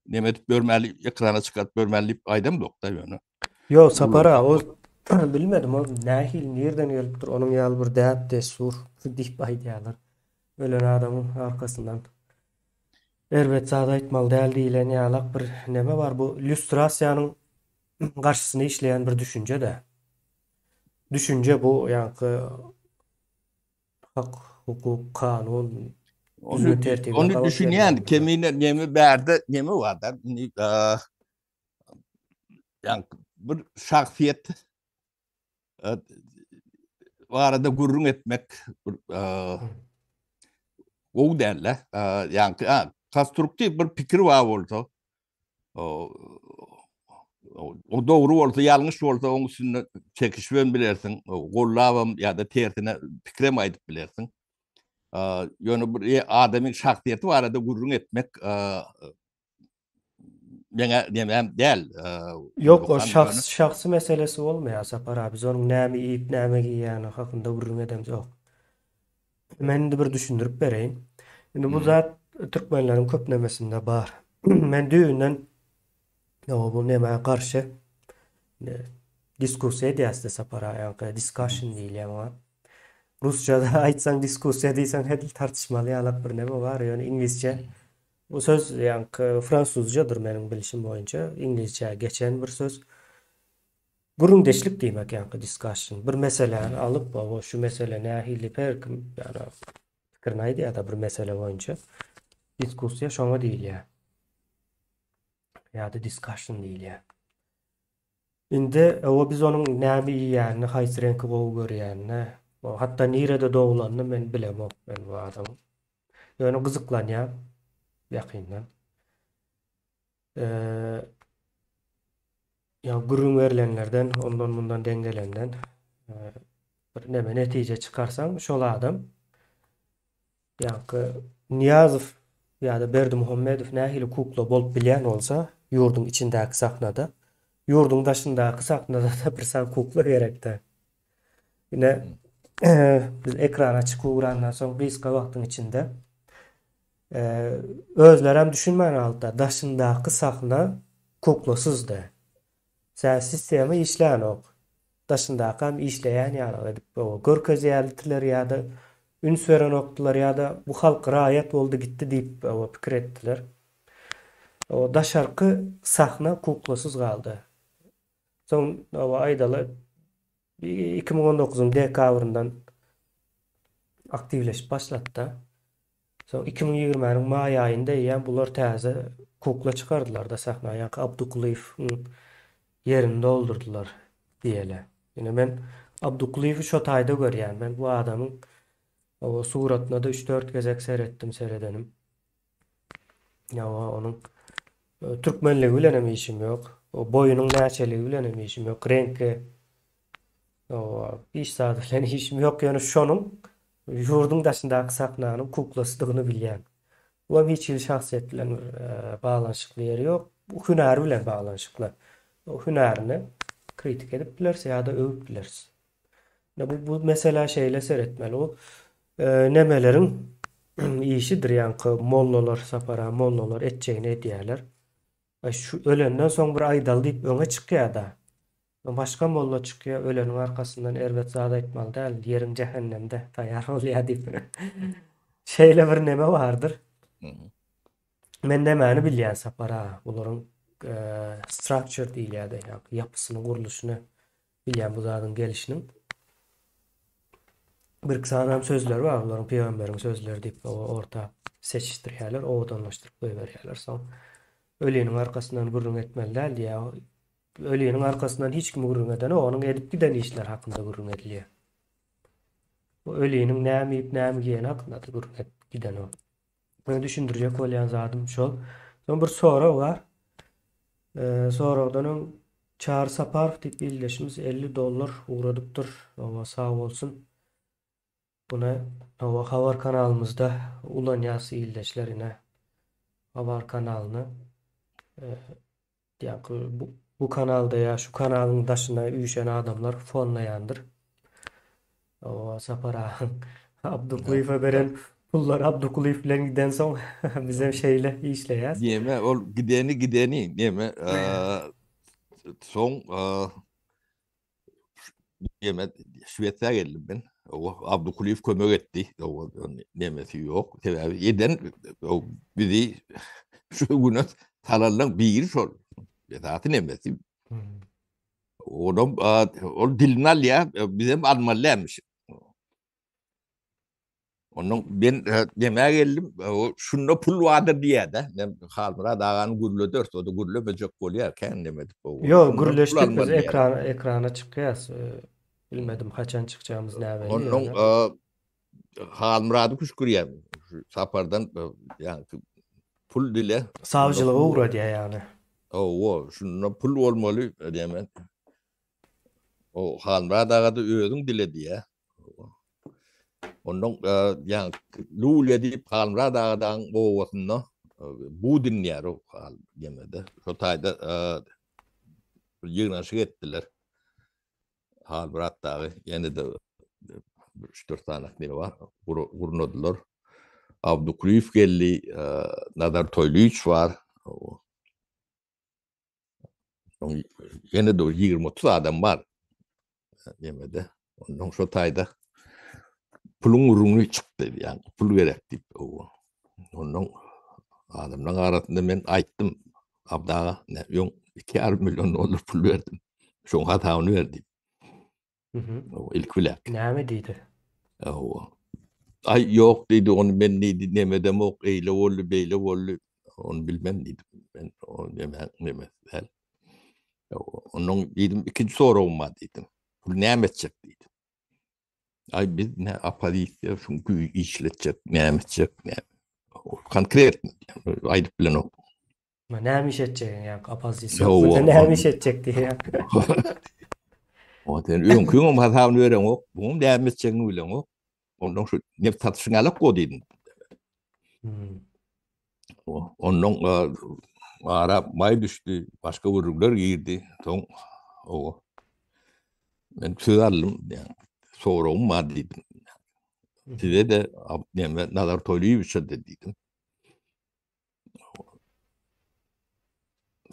neme edip görmäli, ekrana çykaryp görmäli diýip aýdamzok-da ýöne. Ýok, Sapar aga, o bilmedim, o nähili, nirden gelipdir, onuň ýaly bir däp-dessur diýip aýdýarlar. Ölen adamyň arkasyndan erbet zat aýtmaly däl diýlen ýalak bir neme bar. Bu lýustrasiýanyň garşysyna işleýän bir düşünje-dä. Düşünje bu ýaňky Hak, hukuk, kanun, düzgün tertibe Onu düşünýän kemine neme bärde neme bar da indi ýa bir şahsyýet barada gürrüň etmek bir gowy däl-de. Ýa konstruktiw bir pikir bar bolsa O dogry bolsa, ýalňyş bolsa, oň üstünde çekişibem bilersiň, gollabam ýa-da tersine pikirem aýdyp bilersiň. Ýöne bir e, adamyň şahsyýeti barada gürrüň etmek meňe nemem däl. Ýok, o şahs şahsy meselesi bolmaýar Sapar abi. Biz onuň näme iýip, näme giýýäni hakynda gürrüň edemzok. Men indi bir düşündirip bereýin. Indi bu zat türkmenleriň köp nemesinde bar. Men düýbünden bu nämä garşy diskussiýa edýäs-de Sapar aga, ýaňky discussion diýilýär muňa. Rusçada aýtsaň diskussiýa diýseň edil tartyşmaly ýalak bir neme bar, ýöne iňlisçe bu söz ýaňky fransuzcadyr meniň bilşim boýunça, iňlisçä geçen bir söz. Gürrüňdeşlik diýmek ýaňky discussion. Bir meseläni alyp, hawa şu mesele nähili diýip her kim ýagny pikirini aýdýar-da bir mesele boýunça. Diskussiýa şoňa diýilýär. Ýa-da discussion diýilýär. Indi hawa biz onuň näme iýýänini, haýsy reňki gowy görýänini, hatda nirede doglanyny men bilemok men bu adamyň. Ýöne gyzyklanýan ýakyndan. Ýa gürrüň berlenlerden, ondan-mundan deň gelenden bir neme netije çykarsaň, şol adam ýaňky Nyýazow ýa-da Berdimuhamedow nähili kukla bolup bilýän bolsa, ýurduň içindäki sahnada, ýurduň daşyndaky sahnada-da bir sany kukla gerek-dä. Ine, biz ekrana çykyp ugrandan soň gysga wagtyň içinde Özlerem düşünmän galdylar. Daşyndaky sahna kuklasyzdy. Sebäbi sistema işlänok. Daşyndakam işleýän ýaly edip görkezýärdiler ýa-da üns berenokdylar ýa-da bu halk raýat boldy gitdi diýip pikir etdiler. Daşarky sahna kuklasyz galdy. Soň aýdaly 2019-yň dekabryndan aktiwleşip başlady-da. Soň 2020-niň maý aýynda eýýäm bular täze kukla çykardylar-da sahna, ýaňky Abdukulyýewiň ýerini doldurdylar diýeli. Ine men Abdukulyýewi şo taýda görýän. Men bu adamyň suratyna-da üç-dört gezek seretdim, seredenim. Ýa onuň türkmenligi bilen hem işim ýok. O boýunyň näçeligi bilen hem işim ýok. Reňki hiç zat bilen işim ýok. Ýöne şonuň ýurduň daşyndaky sahnanyň kuklasydygyny bilýän. Bu hem hiç hili şahsyýet bilen bir baglanyşykly ýeri ýok. Bu hünäri bilen baglanyşykly. O hünärini kritika edip bileris ýa-da öwüp bileris. Bu, bu meselä şeýle seretmeli. Bu nemeleriň işidir, ýaňky mollalar, Sapar aga mollalar etjegini edýärler. Aý şu ölenden soň bir aýdaly diýip öňe çykýar-da. Başga molla çykýar, öleniň arkasyndan erbet zat aýtmaly däl, ýeriň jähennemde, taýýar bolýar diýip. Şeýle bir neme bardyr. Men nämäni bilýän Sapar aga, bularyň structure diýilýär-de, ýagny ýapysyny, gurluşyny bilýän bu zadyň gelişiniň. Birki sanam sözleri bar, bularyň pygamberiň sözleri diýip orta seçişdirýärler, owadanlaşdyryp goýberýärler. Soň öliniň arkasyndan gürrüň etmeli däl diýýär. Öliniň arkasyndan hiç kim gürrüň edenok, onuň edip giden işleri hakynda gürrüň edilýär. Bu öliniň näme iýip, näme giýeni hakynda-da gürrüň edip gidenok. Meniň düşündirjek bolýan zadym şol. Soň bir sorag bar. Ee, soragdan öň Çary Saparow diýip ildeşimiz 50 dollar ugradypdyr. Oňa sag bolsun. Buna hawa habar kanalymyzda ulanýas ildeşler ine. Habar kanalyny e, Ýa-ki bu, bu kanalda ýa şu kanalyň daşyna üýşen adamlar fonlaýandyr. O Sapar agaň Abdukulyýewe beren pullar Abdukulyýew bilen gidensoň bizem şeýle işleýäs. Neme ol gideni gideni neme soň Neme Şwesiýa geldim men. O Abdukuliýew kömek etdi. O nemesi ýok. Sebäbi eden o bizi şu güne salanlaryň biri şol. Esasy nemesi. Olam ol dilini alýar, bizem almaly dälmiş. Ondan men demä geldim, şunda pul bardyr diýýär-de. Men Halmyrat agany gürlederis, o-da gürlemejek bolýar, kän neme edip. Ýok, gürleşdik biz, ekran ekrana çykýas. Bilmedim haçan çykjagymyz näbelli. Ondan Halmyrady küşgürýän şu sapardan ýa pul dile. Sawçylyga ugradýar ýagny. Hawa, şunda pul bolmaly diýmen. O Halmyrat aga-da özüň dile diýýär. Ondan ýa Lulýa diýip Halmyrat agadaň obasynda bu dinýär o hal ýemede. Şo taýda bir ýygnanyşyk etdiler. Halmyrat dagy ýene-de bir üç-dört sany neme bar, gurnadylar. Abdukulyýew geldi, Nazar Toýlyýewiç bar. Ýene de 20-30 adam bar. Ýemede. Ondan şo taýda puluň gürrüňi çykdy, ýagny pul gerek diýip. Ondan adamlaryň arasynda men aýtdym, Abdy aga, öň 2,5 million dollar pul berdim. Şoň hasabyny ber diýip. Ilki bilen. Näme diýdi? Hawa. Aý ýok diýdi, ony men diýdi, nemedemok, eýle boldy, beýle boldy. Ony bilmem diýdim. Men o neme, neme däl. Onuň diýdim, ikinji soragym bar diýdim. Pul näme etjek diýdim. Aý biz ne oppozisiýa şuň güýç işletjek, näme etjek, näme. Konkretno aýdyp bilenok. Näme iş etjegin ýa oppozisiýa hökmünde näme iş etjek diýýär. O sen öňküňem hasabyny bereňok, buňam näme etjegini bileňok. Ondan şu neft satyşyň alak go diýdim. Hmm. Ondan ara maý düşdi, başga gürrüňler girdi. Soň o men söz aldym, soragym bar diýdim. Size de näme Nazar Toýlyýewiçe de diýdim.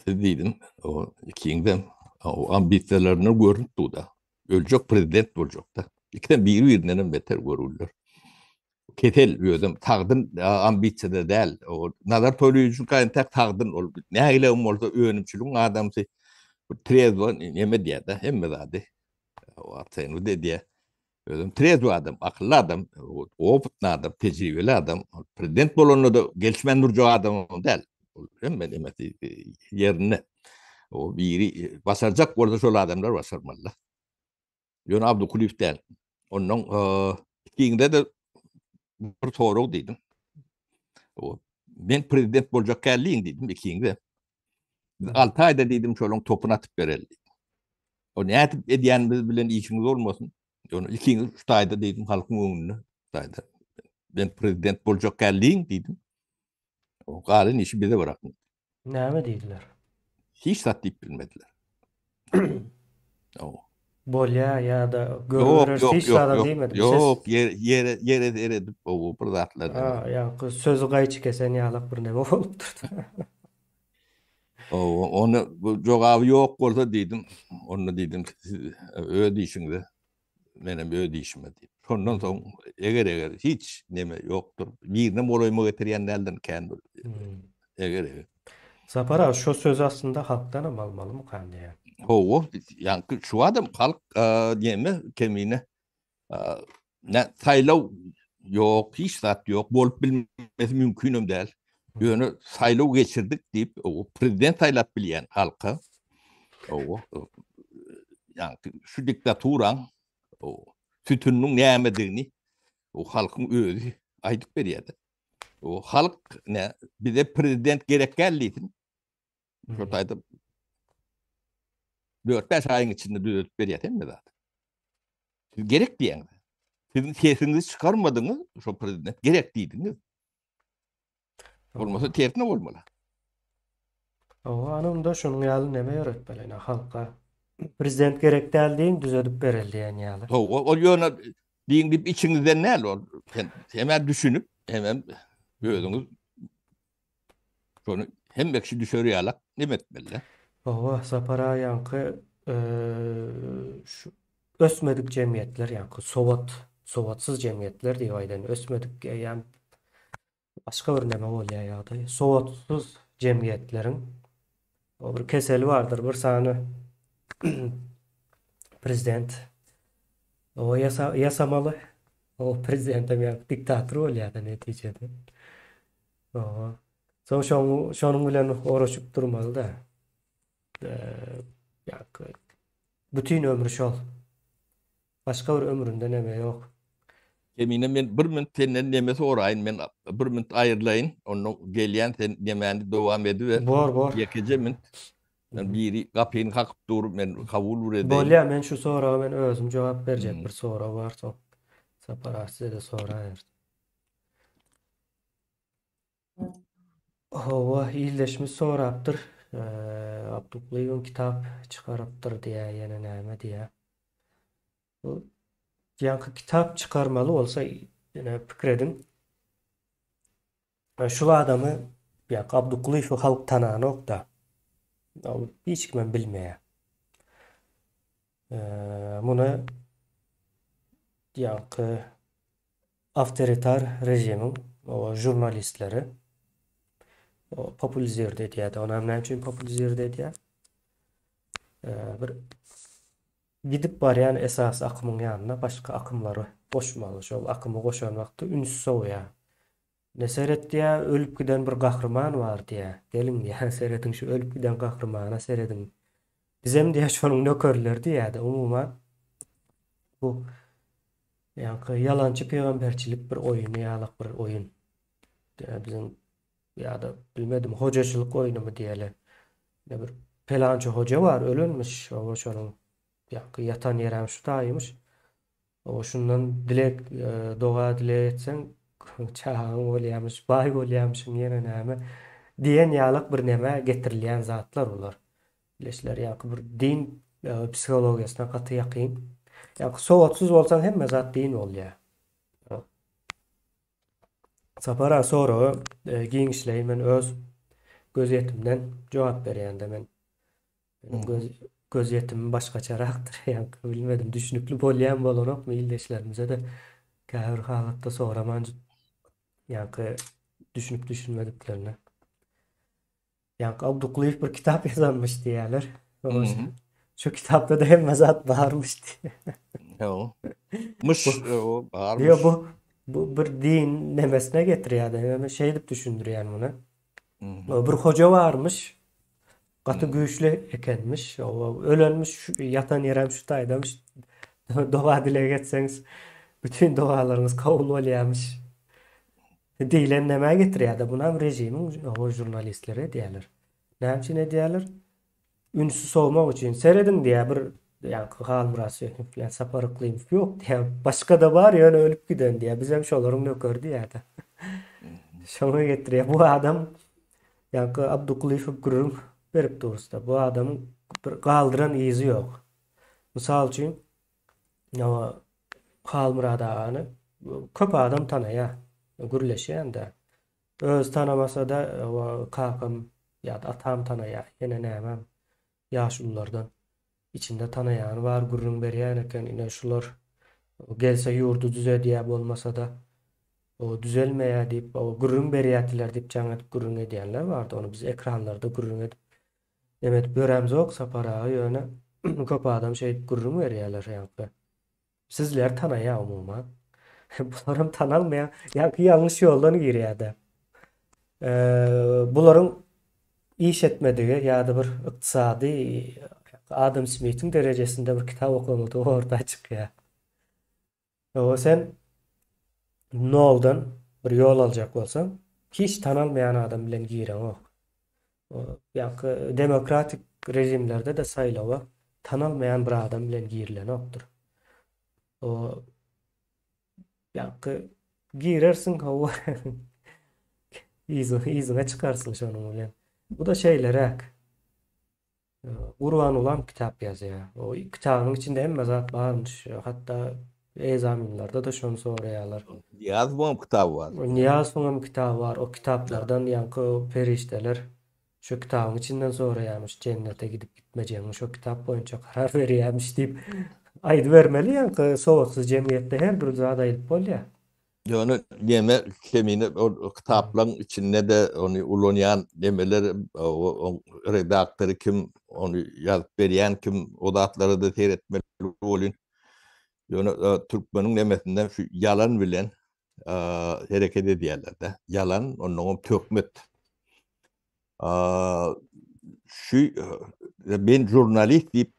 Siz diýdim, o ikiňizem o ambisiýalaryny görünip dur-da. Öljek prezident boljak-da. Ikisem biri-birinden hem beter görüller. Kesel özem sagdyn ambisiýada däl. O Nazar Toýlyýewiçiň entek sagdyn ol nägilegem bolsa önümçiligiň adamsy. Trezwo neme diýýär-de, hemme zady. O ocenit edýär. Özem trezwy adam, akylly adam, opytny adam, tejribeli adam. Prezident bolanda-da gelişmän durjak adam däl. Ol hemme nemesi ýerinde. O biri başarjak bolsa şol adamlar başarmaly. Ýöne Abdukulyýew däl. Ondan ikiňde-de bir sorag diýdim. O men prezident boljak källiň diýdim ikiňde. Biz 6 aýda diýdim şolaň topuny atyp bereli diýdim. O nädip edýänimiz bilen işiňiz bolmasyn. Ýöne ikiňiz şu taýda diýdim halkyň öňünde. Taýda. Men prezident boljak källiň diýdim. O galan işi bize bırakyň. Näme diýdiler? Hiç zat diýip bilmediler. O. Bolýa ýa-da görübereris hiç zadam diýmedi. Ýok, ýere ýere ýere seredip o bir zatlar. Ha, ýaňky sözi gaýçy kesen ýalak bir neme bolupdyr. Onda bu jogaby ýok bolsa diýdim, onda diýdim siz öz işiňize, menem öz işime diýip. Şondan soň eger-eger hiç neme ýokdur. Birinem golaýyma getirýän däldirin kän bir. Eger-eger. Sapar aga, şo sözi aslynda halkdanam almalymykan diýýän. Hawa, ýaňky şu adam halk neme kemine Nä saýlaw ýok, hiç zat ýok, bolup bilmesi mümkinem däl. Ýöne saýlaw geçirdik diýip, o prezident saýlap bilýän halka, o ýa şu diktaturaň o sütüniniň nämedigini o halkyň özi aýdyp berýär. O halk ne bize prezident gerek däl diýsin. Şo taýda 4-5 aýyň içinde düzetip berýär hemme zat. Siz gerek diýýäňiz. Siziň sesiňizi çykarmadyňyz, şo prezident gerek diýdiňiz. Bolmasa tersine bolmaly. Hawa, ana onda şonuň ýaly neme ýöretmeli, ine halka. Prezident gerek däl diýiň, düzedip bereli diýen ýaly. Hawa, ol ýöne diýiň diýip içiňizden däl ol. Sen hemem düşünip, hemem özüňiz Şony hemme kişi düşer ýalak neme etmeli? Hawa, Sapar aga ýaňky şu ösmedik jemgyýetler ýaňky sowat, sowatsyz jemgyýetler diýip aýdaýyn, ösmedik eýýäm başga bir neme bolýar ýagdaý. Sowatsyz jemgyýetleriň o bir keseli bardyr, bir sany prezident o ýasa ýasamaly. O prezidentem ýaňky diktator bolýar-da netijede. Oho. Soň şoň şonuň bilen oraşyp durmaly-da. Ýa bütin ömri şol. Başga bir ömründe neme ýok. Kemine men bir minut senden neme soraýyn men bir minut aýrylaýyn onda gelýän sen nemäni dowam ediber. Bor bor. Ýekeje minut. Men biri gapyny kakyp dur men kabul bir edeýin. Bolýa men şu soraga men özüm jogap berjek bir sorag bar soň Sapar aga size-de soraýarys. Hawa, ildeşimiz sorapdyr. Abduklyýewiň kitap çykarypdyr diýýär, ýene näme diýýär. Bu ýaňky kitap çykarmaly bolsa, ýene pikir ediň. Şul adamy, ýa Abduklyýewi halk tananok-da. Ol hiç kimem bilmeýär. Muny ýaňky Awtoritar režimiň žurnalistleri populizirdi edýärdi. Ony hem näme üçin populizirdi edýär? Bir gidip barýan esasy akymyň ýanyna başga akymlary goşmaly. Şol akymy goşan wagty üns sowýar. Ne seret diýýär, ölüp giden bir gahryman bar diýýär. Geliň diýýär, serediň şu ölüp giden gahrymana serediň. Bizem diýýär şonuň nökerleri diýýär-de umuman bu Ýaňky ýalançy pygamberçilik bir oýuny ýalak bir oýun. Biziň ýa-da bilmedim hojaçylyk oýnumy diýeli. Ne bir pelançy hoja bar ölenmiş, oba şonuň ýaňky ýatan ýerem şu taýymyş. Oba şundan dileg, e, doga dileg etseň çagaň bolýamyş, baý bolýamyşyň ýene näme diýen ýalak bir neme getirilýän zatlar bular. Bilişler ýaňky bir din psihologiýasyna gaty ýakyn. Ýaňky sowatsyz bolsaň hemme zat din bolýar. Sapar aga soraga e, giňişleýin men öz gözýetimden jogap berýän-de men. Meniň göz gözýetimim başgaçarakdyr. Ýaňky bilmedim düşnükli bolýan bolanokmy ildeşlerimize-de käbir halatda soraman ýaňky düşünip düşünmediklerine. Ýaňky Abduklyýew bir kitap ýazanmyş diýýärler. Şu kitapda da hemme zat barmyş diýýär. Ýok. Myş, barmyş. Ýok, bu bu bir din nemesine getirýär-de, ýöne şeýdip düşündirýän muny. Bir hoja barmyş. Gaty güýçli ekenmiş. Ölenmiş, ýatan ýerem şu taýdamyş. Doga dileg etseňiz, bütin dogalaryňyz kabul bolýarmyş. Diýlen nämä getirýär-de, bunam režimiň žurnalistleri edýärler. Näme üçin edýärler? Ünsi sowmak üçin. Serediň diýýär, bir ýaňky Halmyrat Söýünow bilen Sapar Yklymow ýok diýýär. Başga-da bar, ýöne ölüp giden diýýär. Bizem şolaryň nökeri diýýär-de. Şoňa getirýär. Bu adam ýaňky Abdukulyýew gürrüň berip durus-da. Bu adamyň bir galdyran yzy ýok. Mysal üçin, Halmyrat agany köp adam tanaýar, gürleşýän-de. Özi tanamasa-da, kakam. Ýa-da atam tanaýar, ýene nämem ýaşululardan içinde tanaýany bar, gürrüň berýän eken, ine şular gelse ýurdy düzedýär, bolmasa-da o düzelmeýär diýip, o gürrüň berýärdiler diýip jaň edip gürrüň edýänler bardy. Ony biz ekranlarda gürrüň edip neme edip ýörämzok Sapar aga, ýöne köp adam şeýdip gürrüň berýärler ýaňky. Sizler tanaýar umuman. Bularam tanalmaýar. Ýaňky ýalňyş ýoldan girýär-de. Bularyň iş etmedigi ýa-da bir ykdysady Adam Smitiň derejesinde bir kitap okamadygy orta çykýar. O sen noldan bir ýol aljak bolsaň, hiç tanalmaýan adam bilen gireňok. Ýaňky demokratik režimlerde-de saýlawa tanalmaýan bir adam bilen girilenokdyr. O ýaňky girersiň hawa yzyňa çykarsyň şonuň bilen. Bu-da şeýleräk. Gurban ulam kitap ýazýar. O kitabyň içinde hemme zat barmyş. Hatda ekzamenlerde-de şony soraýarlar. Nyýazowyň hem kitaby bar. Nyýazowyň hem kitaby bar. O kitaplardan ýaňky perişdeler şu kitabyň içinden soraýarmyş, jennete gidip gitmejegiňi şo kitap boýunça karar berýärmiş diýip aýdybermeli ýaňky sowatsyz jemgyýetde her dürli zat aýdyp bolýar. Ýöne neme kemine ol kitaplaryň içinde-de ony ulanýan nemeler redaktory kim, ony ýazyp berýän kim, o zatlara-da seretmeli bolýan. Ýöne türkmeniň nemesinde şu ýalan bilen hereket edýärler-de. Ýalan, onnoňam töhmet. Şu men žurnalist diýip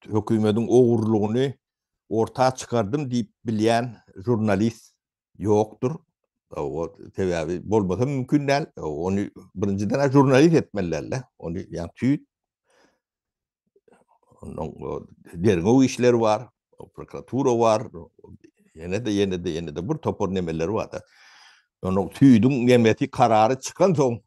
hökümetiň ogurlygyny orta çykardym diýip bilýän žurnalist ýokdur. O sebäbi bolmasa mümkin däl. Ony birinjiden žurnalist etmeli däl-de. Ony ýa tüýt Ondan derňew işleri bar, prokuratura bar, ýene-de, ýene-de, ýene-de bir topar nemeler bar-da. Onuň süýdüň nemesi karary çykan soň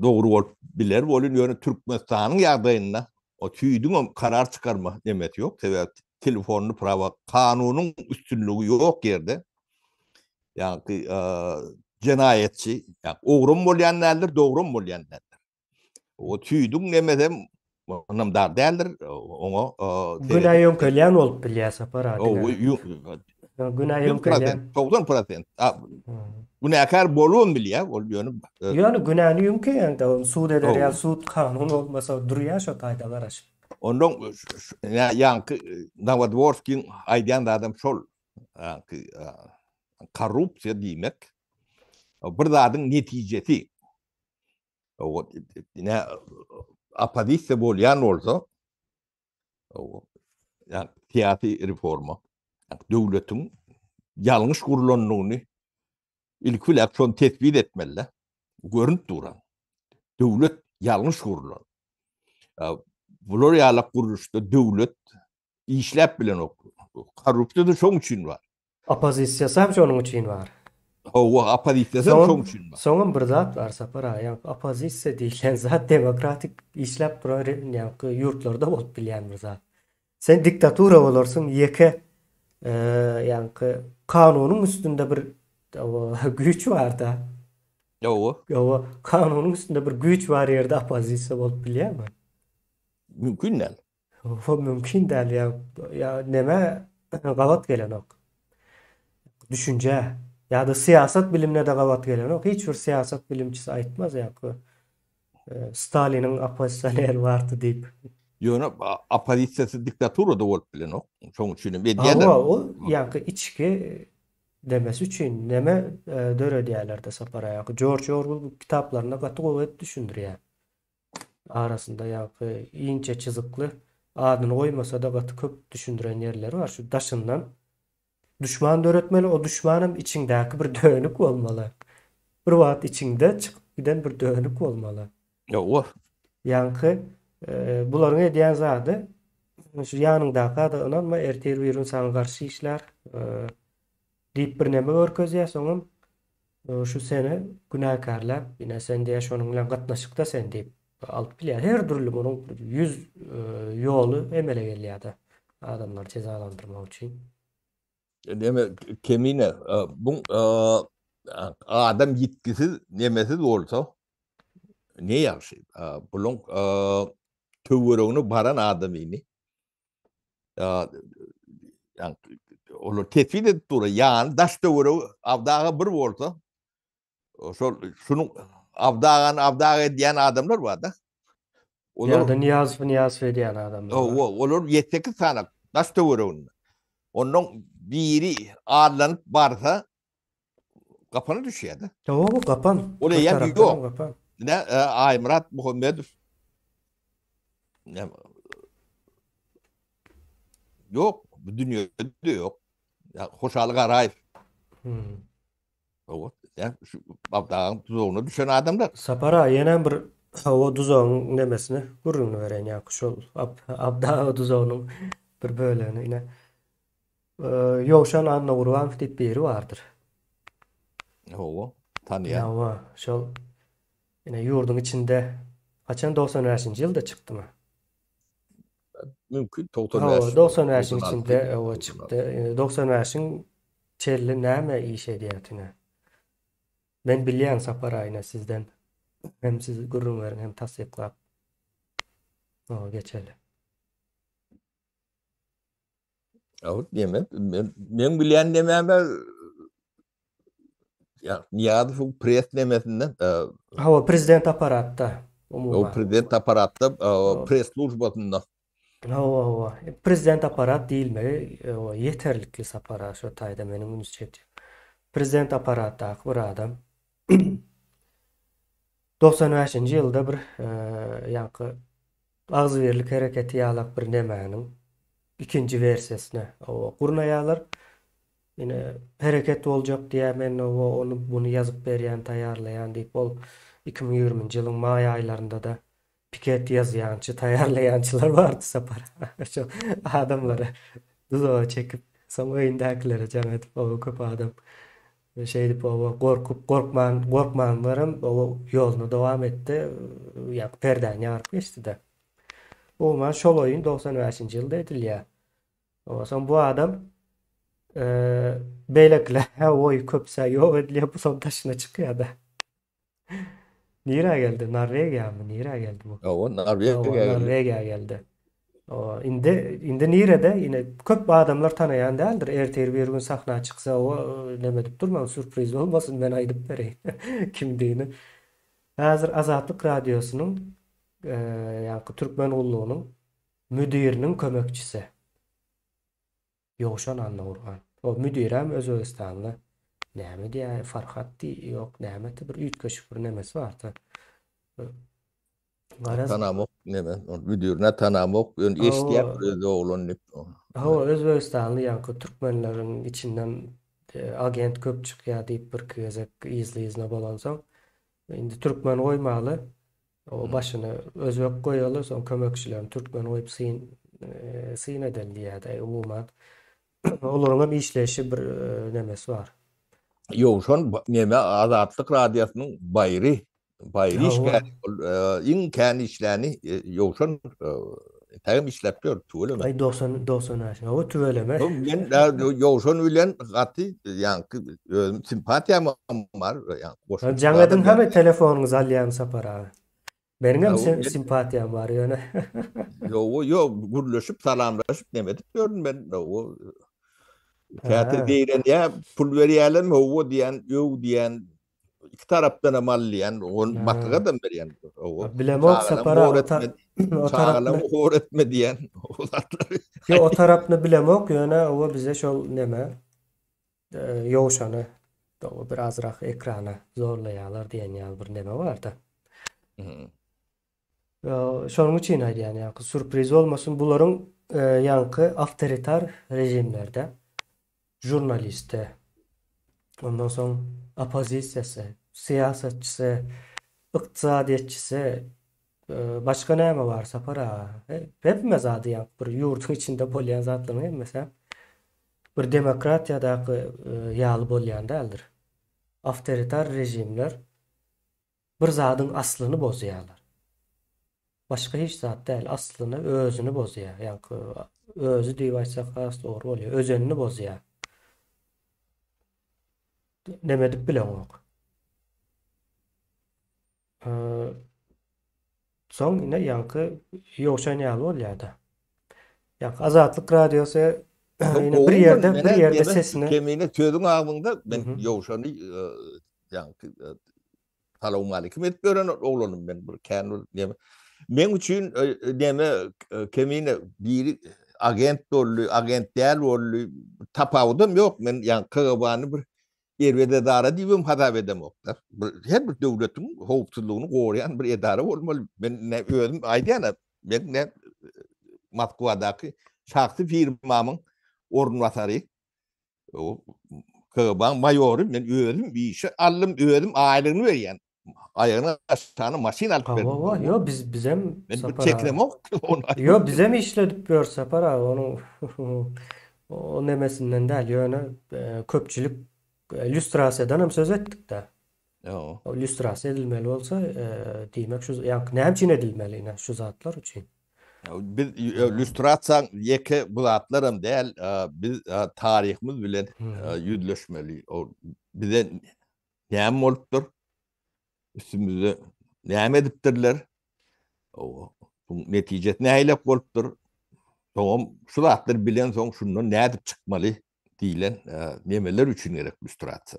dogry bolup biler bolun, ýöne Türkmenistanyň ýagdaýynda o süýdüň hem karar çykarma nemesi ýok, sebäbi telefonly prawa kanunyň üstünligi ýok ýerde ýagny jenaýatçy, ýagny ogram bolýan däldir, dogram bolýan däldir. O tüýdüň nemesem ynamdar däldir. Oňa günä ýöňkelýän bolup bilýär Sapar aga. Günä ýöňkelýän. 90%. Günäkär bolubam bilýär, ol ýöne Ýöne günäni ýöňkeýän-de, ony sud eder ýaly sud kanun bolmasa durýar şo taýda garaşyp. Ondan ýaňky Nowodworskiň aýdýan zadam şol. Ýaňky korrupsiýa diýmek bir zadyň netijesi. Ine oppozisiýa bolýan bolsa, ýa syýasy reforma, döwletiň ýalňyş gurlandygyny ilki bilen şony tesbit etmeli. Görünip duran. Döwlet ýalňyş gurlan. Bular ýaly gurluşda döwlet işläp bilenok. Korrupsiýa-da şoň üçin bar. Oppozisiýasy hem şonuň üçin bar. Hawa, oppozisiýasy hem şonuň üçin bar. Soňam bir zat bar Sapar aga, ýaňky oppozisiýa diýilýän zat demokratik işläp duran ýaňky ýurtlarda bolup bilýän bir zat. Sen diktatura bolarsyň, ýeke ýaňky kanunyň üstünde bir güýç bar-da. Hawa. Hawa, kanunyň üstünde bir güýç bar ýerde oppozisiýa bolup bilýärmi? Mümkin däl. O mümkin däl ýa ýa nämä gabat gelenok. Düşünjä ýa-da syýasat bilimine-de gabat gelenok. Hiç bir syýasat bilimçisi aýtmaz ýa-da Staliniň oppozisioneri bardy diýip. Ýöne oppozisiýasy diktatura-da bolup bilenok. Şonuň üçin hem edýärler. Hawa, ol ýaňky içki demesi üçin neme döredýärler-de Sapar aga. Jorj Orwell bu kitaplarynda gaty gowy edip düşündirýär. Arasynda ýaňky inçe çyzykly adyny goýmasa-da gaty köp düşündiren ýerleri bar. Şu daşyndan duşman döretmeli, o duşmanam içiňdäki bir dönük bolmaly. Bir wagt içiňde çykyp giden bir dönük bolmaly. Ýowa. Ýaňky bularyň edýän zady şu ýanyňdaka-da ynanma, ertir bir gün saňa garşy işlär. Diýip birneme görkezýär, soňam şu seni günäkärläp, ine sen diýýär şonuň bilen gatnaşykda sen diýip alyp bilýär. Her dürli munuň ýüz ýoly emele gelýär-de adamlary jezalandyrmak üçin. Deme Kemine, bu. Adam ýitgisiz, nemesiz bolsa ne ýagşy. Buluň töweregine baran adamyny olar tesbit edip dur. Ýany daş töweregi Abdaga bir bolsa, şol şunuň Abdagany Abdaga edýän adamlar bar-da. Olar Ýa-da Nyýazowy Nyýazow edýän adamlar bar. Hawa, olar ýedi-sekiz sany daş töwereginde. Ondan biri allanyp barsa, gapana düşýär-de. Hawa, bu gapan. Ol eýýäm ýok. Gapan. Ine, Aýmyrat Muhammedow Ýok, bu dünýede ýok. Hoşaly Garaýew. Hmm. Hawa, şu Abdagyň duzagyna düşen adamlar. Sapar aga ýenem bir hawa duzagyň nemesini gürrüňini bereýin ýa şol Abdaga duzagynyň bir bölegini ine. Ýowşan Annagurbanow diýip biri bardyr. Hawa, tanýan. Hawa, şol ine ýurduň içinde haçan 95-nji ýylda çykdymy? Mümkin 95. Hawa, 95-iň içinde hawa çykdy. 95-iň çenli näme iş edýärdiňiz? Men bilýän Sapar aýna sizden. Hem siz gürrüň beriň hem tassyklap. Hawa, geçeli. Hawa, diýmek, men men bilýän nemäme ýa Nyýazowyň pres nemesinden Hawa, prezident apparatda umuman. Prezident apparatda pres službasynda. Hawa, hawa. Prezident apparat diýilmegi ýeterlikli Sapar aga şo taýda meniň üns çekjek. Prezident apparatdaky bir adam 95-nji ýylda bir ýaňky Agzybirlik hereketi ýalak bir nemäniň ikinji wersiýasyny oba gurnaýarlar. Ine hereket boljak diýýär men oba ony buny ýazyp berýän taýýarlaýan diýip ol 2020-nji ýylyň maý aýlarynda-da piket ýazýançy taýýarlaýançylar bardy Sapar şo adamlary duzaga çekip soň öýündäkilere jaň edip oba köp adam Şeýdip oba gorkup, gorkman, gorkmanlaram oba ýoluny dowam etdi. Ýa perdäni ýaryp geçdi-de. Umuman şol oýun 95-nji ýylda edilýär. Oba soň bu adam beýlekiler hä oý köpüsä ýok edilýär, bu soň daşyna çykýar-da. Nirä geldi? Norwegiýamy? Nirä geldi bu? Hawa, Norwegiýa geldi. Norwegiýa geldi. Hawa, indi indi nirede? Ine köp adamlar tanaýan däldir. Ertir bir gün sahna çyksa, o neme edip durmaň, sýurpriz bolmasyn, men aýdyp bereýin kimdigini. Häzir Azatlyk Radiosynyň ýaňky türkmen gullugynyň müdiriniň kömekçisi. Ýowşan Annagurban. O müdirem özbegistanly. Näme diýýär, Farhat diý, ýok, nämeti bir üýtgeşik bir nemesi bar-da. Garaz. Tanamok neme, müdirine tanamok, ýöne eşidýän bir öz oglan diýip. Hawa, özbegistanly ýaňky türkmenleriň içinden agent köp çykýar diýip birki gezek yzly-yzyna bolansoň, indi türkmen goýmaly. O başyny özbek goýaly, soň kömekçilerini türkmen goýup syn syn edeli diýýärdi. Umuman olaryň hem işleýşi bir nemesi bar. Ýowşan neme Azatlyk radiosynyň baýry, baýry işgäri. Ol iň kän işläni Ýowşan entägem işläp ýör, tüweleme. Aý 90 95. Hawa tüweleme. Men Ýowşan bilen gaty ýaňky Özüm simpatiýam bar. Jaň ediň hany telefonyňyzy alýan Sapar aga. Meniňem simpatiýam bar ýöne. Ýok, ýok, gürleşip, salamlaşyp neme edip ýörün men. Käte zeýrenýär, pul berýärlermi, hawa diýen, öw diýen, iki tarapdan hem al diýen, ony maslahat hem berýän. Bilemok Sapar aga. Çagalaryňy hor etme diýen. O zatlary. Ýok, o tarapyny bilemok, ýöne oba bize şol neme Ýowşany bir azrak ekrana zorlaýarlar diýen ýaly bir neme barda. Şonuň üçin aýdýan ýaňky sürpriz bolmasyn bularyň ýaňky awtoritar režimlerde žurnaliste ondan soň oppozisiýasy, syýasatçysy, ykdysadyýetçisi başga näme bar Sapar aga? Hemme zady ýaňky bir ýurduň içinde bolýan zatlaryň hemmesi bir demokratiýadaky ýaly bolýan däldir. Awtoritar režimler bir zadyň aslyny bozýarlar. Başga hiç zat däl, aslyny, özüni bozýar. Ýaňky özi diýip aýtsak has dogry bolýar. Özenini bozýar. Neme edip bileňok. Soň ine ýaňky ýowşan ýaly bolýar-da. Ýaňky Azatlyk radiosy ine bir ýerde bir ýerde sesini Kemine sözüň agzyňda men ýowşany ýaňky salowmalikim edip ýören oglanym men bir kän bir neme. Meň üçin neme Kemine biri agent boldy, agent däl boldy, tapawudam ýok. Men ýaňky KGB-ny bir Erbet edara diýibem hasap edemoklar. Bir her bir döwletiň howpsuzlygyny goraýan bir edara bolmaly. Men ne özüm aýdýan, men ne Moskwadaky şahsy firmamyň orunbasary, KGB-nyň maýory, men özüm işe aldym, özüm aýlygyny berýän. Aýagyna aşagyna maşyn alyp berdim. Hawa, ýo biz bizem Men bir çekilemok. Ýo bizem işledip ýör Sapar aga onuň o nemesinden däl ýöne e, köpçülik e, lýustrasiýadan hem söz etdik-de. Ýo. O lýustrasiýa edilmeli bolsa, e, diýmek şu ýa näme üçin edilmeli ine şu zatlar üçin. Biz lýustrasiýaň ýeke bu zatlaram däl, biz taryhymyz bilen ýüzleşmeli. O bize Näme bolupdyr? Üstümizde näme edipdirler? O netijesi nähili bolupdyr? Soňam şu zatlary bilen soň şundan nädip çykmaly diýlen e, nemeler üçin gerek lüstrasiýa.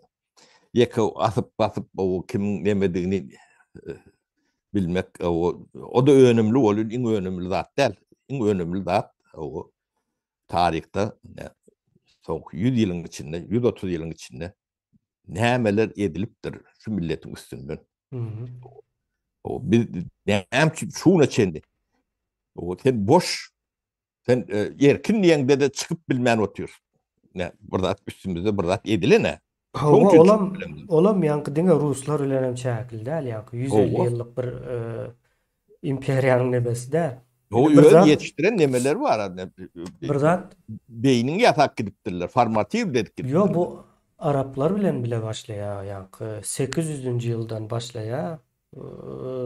Ýeke asyp basyp o kimiň nemedigini e, bilmek o, o da önümli bolýar, iň önümli zat däl. Iň önümli zat o taryhda soňky 100 ýylyň içinde, 130 ýylyň içinde nämeler edilipdir şu milletiň üstünden. O biz näme üçin şuna çenli? O sen boş sen e, erkin diýeňde de çykyp bilmän otyr. Ne bir zat üstümizde bir zat edilene. Hawa, olam olam ýaňky diňe ruslar bilen hem çäkli däl, ýaňky 150 ýyllyk bir e, imperiýanyň nebesi däl. O öz ýetişdiren nemeleri bar. Bir zat beýniň ýasap gidipdirler, formatiw dedik gidipdirler. Ýok, bu araplar bilen bile başlaýar, ýaňky 800-nji ýyldan başlaýar,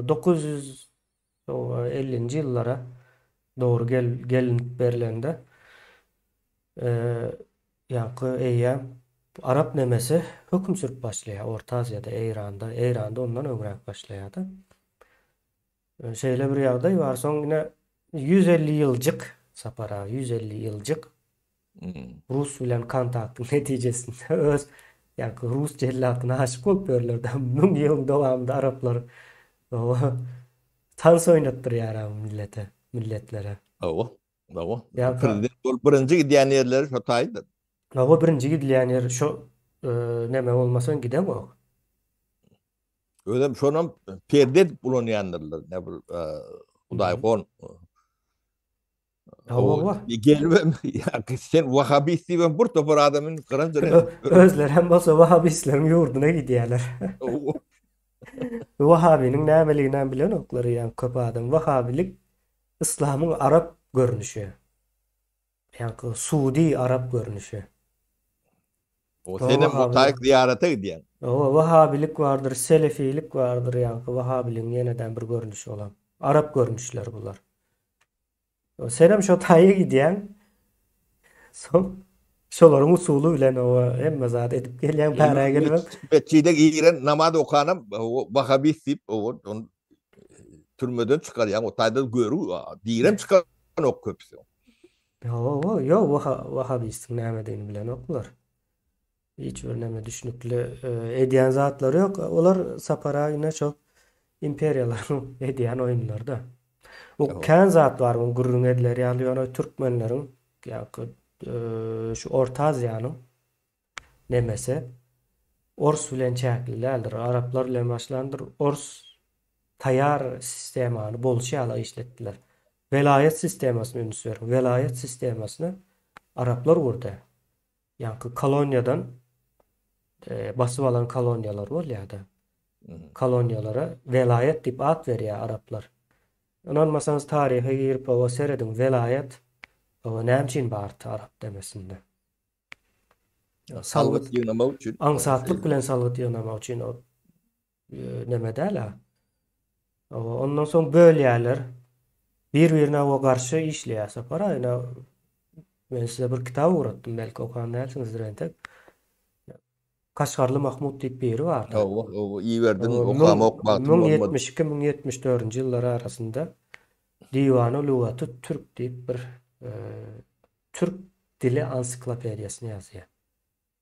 950-nji ýyllara dogry gel gelinip berlende ýaňky eýýäm arap nemesi höküm sürüp başlaýar Orta Aziýada, Eýranda, Eýranda ondan öňräk başlaýar-da. Şeýle bir ýagdaý bar. Soň ine 150 ýyljyk Sapar aga 150 ýyljyk rus bilen kontaktyň netijesinde öz ýa-da rus jellatyna aşyk bolup ýörler-de. 1000 ýylyň dowamynda araplar tans oýnatdyrýar millete, milletlere. Hawa, hawa. Prezident bolup birinji gidýän ýerleri şo taýdyr. Hawa, birinji gidilýän ýer şo neme bolmasaň gideňok. Özem şonam perde edip ulanýandyrlar. Ne bir hudaýhon. Hawa. Gelibem sen wahabist diýibem bir topar adamyny gyran jyran. Özleri hem bolsa wahabistleriň ýurduna gidýärler. Wahabiniň nämeligini hem bilenoklar ýa köp adam. Wahabilik yslamyň arap görnüşi. Ýaňky Suudi arap görnüşi. O senem o taýyk zyýarata gidýäň. Hawa, wahabilik bardyr, selefilik bardyr, ýaňky wahabiligiň ýeneden bir görnüşi olam. Arap görnüşleri bular. Senem şo taýa gidýäň. Soň şolaryň usuly bilen owa hemme zat edip gelýäň, bärä gelibem. Metjide giren namaz okanam wahabist diýip, ony türmeden çykarýaň, o taýda görüg, direm çykanok köpüsi. Hawa, ýok, wahabistiň nämedigini bilenoklar. Hiç bir näme düşnükli e, edýän zatlary ýok. Olar Sapar aga ine şo imperiýalaryň edýän oýunlary-da. Bu kän zat bar, bu gürrüň ediler ýaly, ýöne türkmenleriň ýa-da e, şu Orta Aziýanyň nemesi ors bilen çäkli däldir. Araplar bilen başlandyr. Ors taýar sistemany bolşy ýaly işletdiler. Welaýat sistemasyna üns beriň. Welaýat sistemasyny araplar gurdy. Ýaňky koloniýadan e, basyp alan koloniýalar bolýar-da. Koloniýalara welaýat diýip at berýär araplar. Ynanmasaňyz taryha girip oba serediň welaýat oba näme üçin bardy arap demesinde. Salgyt ýygnamak üçin. Aňsatlyk bilen salgyt ýygnamak üçin o e, neme däl-a. Ondan soň bölýärler. Bir-birine o garşy işleýär Sapar aga. Men size bir kitap ugratdym, belki okan dälsiňizdir entek. Kaşgarly Mahmut diýip biri bardy. Hawa, hawa, iberdiň, okamok bagtym bolmady. 1072, 1074-nji ýyllar arasynda Diwany Lugaty Türk diýip bir türk dili ansiklopediýasyny ýazýar.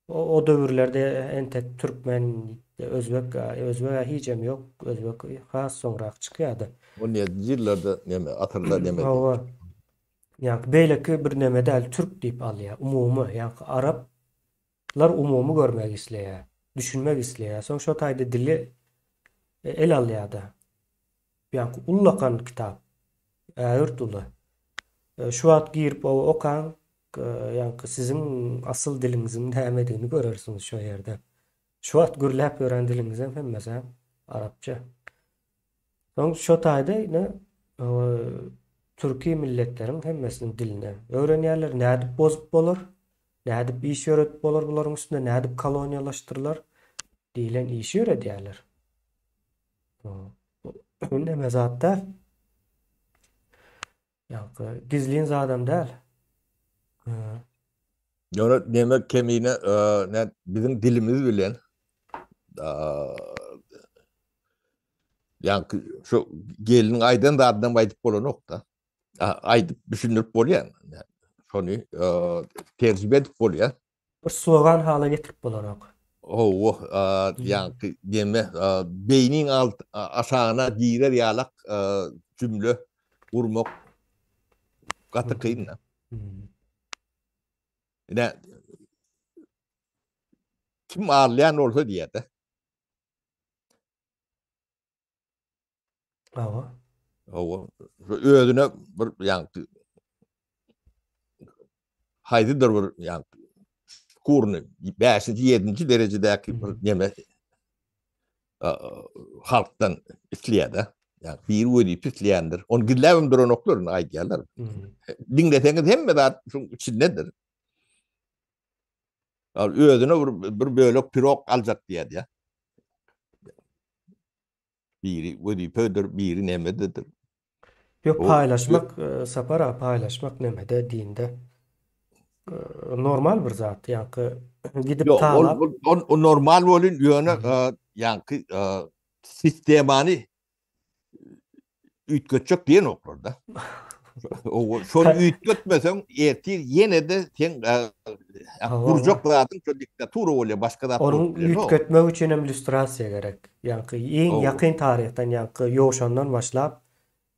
O, o döwürlerde entek türkmen, özbek, özbeg-ä hijem ýok, özbek has soňrak çykýardy. On ýedinji ýyllarda neme, asyrda neme. Hawa. Ýaňky beýleki bir neme däl, türk diýip alýar, umumy, ýaňky araplar umumy görmek isleýär, düşünmek isleýär. Soň şo taýda dili el alýar-da. Ýaňky ullakan kitap, ägirt uly. Şu wagt girip okaň, Ýaňky siziň asyl diliňiziň nämedigini görersiňiz şo ýerde. Şu wagt gürläp ýören diliňizem hemmesi arapça. Soň şo taýda ine türki milletleriň hemmesiniň dilini öwrenýärler. Nädip bozup bolar? Nädip iş ýöredip bolar bularyň üstünde? Nädip koloniýalaşdyrylar? diýlen işi ýöredýärler. Bu näme zat däl. Ýaňky gizlin zadam däl. Ýöne neme kemine ne biziň dilimiz bilen ýaňky şu gelniň aýdan zadyndan aýdyp bolanok-da. Aýdyp düşündirip bolýar. Şony terjime edip bolýar. Bir slogan hala getirip bolanok. Hawa, ýaňky neme beýniň alt aşagyna girer ýalak jümle gurmak gaty kyn. Ine kim alýan bolsa diýýär-de. Hawa. Hawa. Özüne bir ýaňky haýsydyr bir ýaňky şkurny 5-nji, 7-nji derejedäki bir neme halkdan isleýär-de. Ýa bir wezipe isleýändir. Ony gizläbem duranoklar, ony aýdýarlar. Diňleseňiz hemme zat şuň içindedir. Özüne bir bir bölek pirog aljak diýýär. Biri wezipedir, biri nemededir. Ýok, paýlaşmak, Sapar aga, paýlaşmak nemede, dinde normal bir zat, ýaňky gidip talap. Ýok, ol ol normal bolyn, ýöne ýaňky sistemany üýtgetjek diýenoklar-da. Şony üýtgetmeseň, ertir ýene-de sen gurjak zadyň şo diktatura bolýar, başga zat bolup bilenok. Ony üýtgetmek üçin hem lýustrasiýa gerek. Ýaňky iň ýakyn taryhdan, ýaňky Ýowşandan başlap,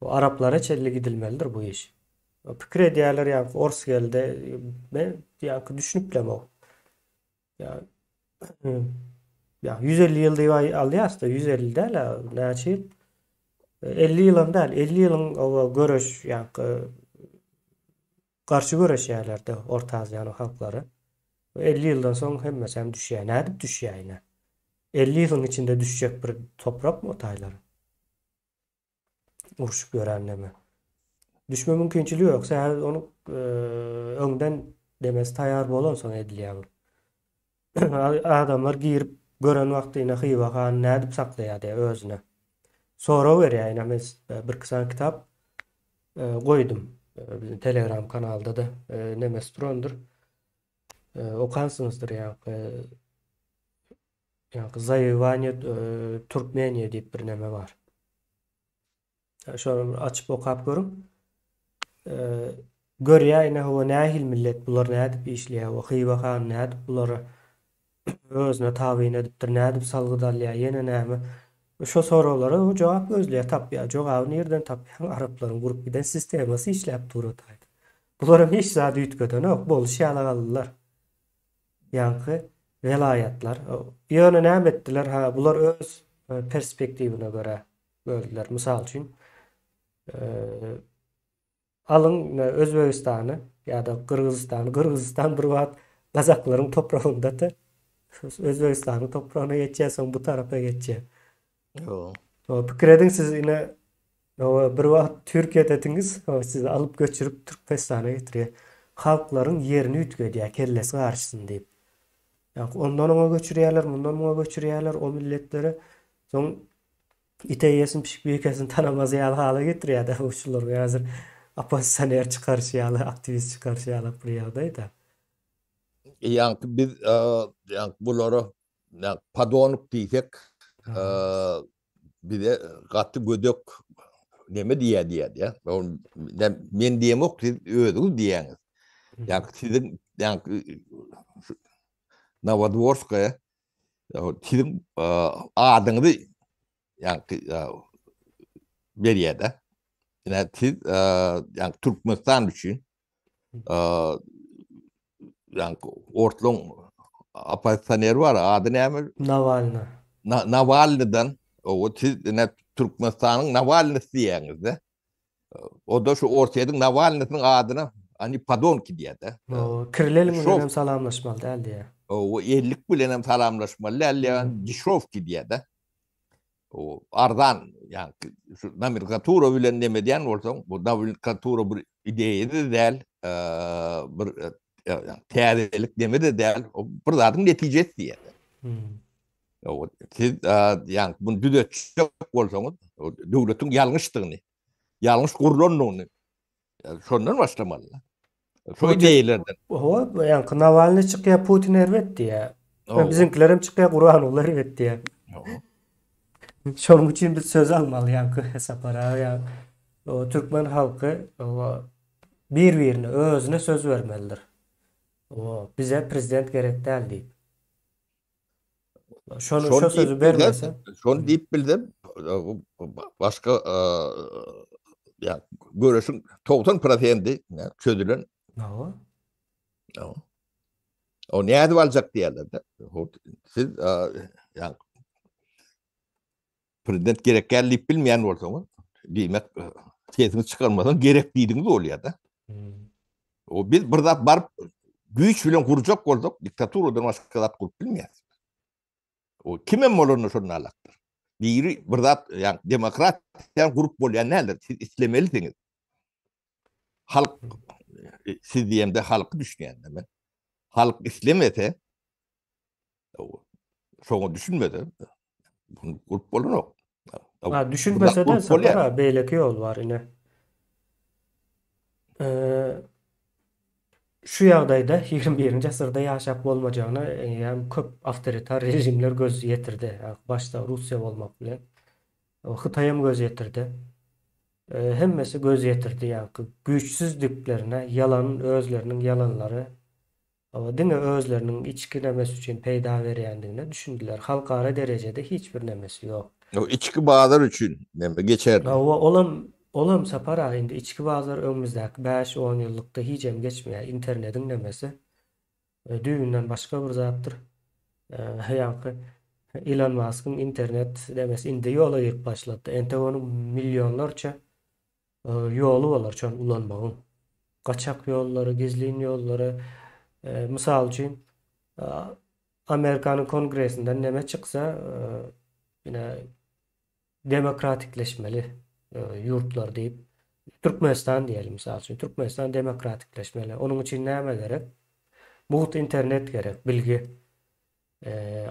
araplara çenli gidilmelidir bu iş. Pikir edýärler, ýaňky ors geldi, men ýaňky düşünip bilemok. Ýa ýa 150 ýyl diýip alýas-da, 150 däl-ä, näçe ýyl? 50 ýylam däl, 50 ýylyň oba göreş, ýaňky garşy göreşýärler-de Orta Aziýanyň halklary. 50 ýyldan soň hemmesi hem düşýär. Nädip düşýär ine? 50 ýylyň içinde düşjek bir toprakmy o taýlar? Urşup ýören neme. Düşme mümkinçiligi ýok. Sebäbi ony öňden demesi taýýar bolansoň edilýär bu. Adamlar girip gören wagty ine Hywa hany nädip saklaýar diýýär özüne. Sorag berýär ine men birki sany kitap goýdum. Biziň Telegram kanalda-da nemesi durandyr. Okansyňyzdyr ýaňky Ýaňky Zaýewaniýe Türkmeniýe diýip bir neme bar. Şony açyp okap görüň. Görýär ine hawa nähili millet bular nädip işleýär we Hywa hany nädip bulary özüne tabyn edipdir, nädip salgyt alýar, ýene näme. Şo soraglara o jogap gözleýär, tapýar. Jogaby nirden tapýar? Araplaryň gurup giden sistemasy işläp dur o taýda. Bularam hiç zady üýtgedenok, bolşy ýaly galdylar. Ýaňky welaýatlar. Ýöne näme etdiler? Ha, bular öz perspektiwine görä böldüler. Mysal üçin, alyň Özbegistany ýa-da Gyrgyzystany. Gyrgyzystan bir wagt gazaklaryň topragynda-da Özbegistanyň topragyna geçýär, soň bu tarapa geçýär. Ýok. Pikir ediň siz ine bir wagt Türkiýedediňiz, sizi alyp göçürip Türkmenistana getirýär. Halklaryň ýerini üýtgedýär, kellesi garyşsyn diýip. Ýa ondan oňa göçürýärler, mundan muňa göçürýärler o milletleri. Soň it eýesini, pişik bikesini tanamaz ýaly hala getirýär-de şular häzir oppozisioner çykaryşy ýaly, aktiwist çykaryşy ýaly bir ýagdaý-da. Ýaňky biz ýaňky bulara. Podonok diýsek, bize gaty gödek neme diýýär diýýär diýýär. Men diýemok, siz özüňiz diýýäňiz. Ýa siziň ýa Nowodworskaýa siziň adyňyzy ýa berýär-de. Ine siz ýa Türkmenistan üçin ýa ortlaň oppozisioner bar, ady näme? Nawalny. Nawalnydan, o siz ine Türkmenistanyň Nawalnysy diýýäňiz-de. O-da şu Orsýetiň Nawalnysynyň adyna oni podonki diýýär-de. Kirli eliň bilen hem salamlaşmaly däl diýýär. O ellik bilen hem salamlaşmaly däl diýýär, dişowki diýýär-de. O arzan, ýa şu nomenklatura bilen neme edýän bolsaň, bu nomenklatura bir ideýa-da däl, bir täzelik neme-de däl, o bir zadyň netijesi diýýär. O siz ýa bunu düzetjek bolsaňyz, döwletiň ýalňyşdygyny, ýalňyş gurlandygyny şondan başlamaly. Şo ideýalardan. Hawa, ýaňky Nawalnyý çykýar, Putin erbet diýýär. Biziňkiler hem çykýar, Gurbanguly erbet diýýär. Şonuň üçin biz söz almaly ýaňky Sapar aga ýa o türkmen halky bir-birine, özüne söz bermelidir. O bize prezident gerek däl diýip. Şony şo sözü bermese. Şony diýip bilsem, başga ýa göreşiň 90 prosendi çözülen. Hawa. O nädip aljak diýerler-de. Siz ýa prezident gerek däl diýip bilmeýän bolsaňyz, diýmek sesiňizi çykarmasaň gerek diýdiňiz bolýar-da. Hmm. O biz bir zat baryp güýç bilen gurjak bolsak, diktaturadan başga zat gurup bilmeýäris. O kimem bolanda şonda alakdyr. Biri bir zat, ýa demokratiýa gurup bolýan däldir. Siz islemelisiňiz. Halk siz diýemde halky düşünýän men. Halk islemese, şoňa düşünmese, bunu gurup bolanok. Ha, düşünmese de Sapar aga beýleki ýol bar ine. Ee, şu ýagdaýda 21-nji asyrda ýaşap bolmajagyna eýýäm köp awtoritar režimler göz ýetirdi. Başda Russiýa bolmak bilen. Hytaýam göz ýetirdi. Hemmesi göz ýetirdi ýaňky güýçsüzdiklerine, ýalan özleriniň ýalanlary Hawa, diňe özleriniň içki nemesi üçin peýda berýändigine düşündiler. Halkara derejede hiç bir nemesi ýok. O içki bazar üçin neme geçerli. Hawa, olam, olam Sapar aga indi içki bazar öňümizdäki bäş-on ýyllykda hijem geçmeýär. Internediň nemesi düýbünden başga bir zatdyr. Ýaňky Ilon Maskyň internet nemesi indi ýola girip başlady. Entek onuň millionlarça Ýoly bolar şony ulanmagyň. Gaçak ýollary, gizlin ýollary. Mysal üçin, Amerikanyň Kongresinden neme çyksa, ine demokratikleşmeli ýurtlar diýip, Türkmenistan diýeli mysal üçin, Türkmenistan demokratikleşmeli. Onuň üçin näme gerek? Mugt internet gerek, bilgi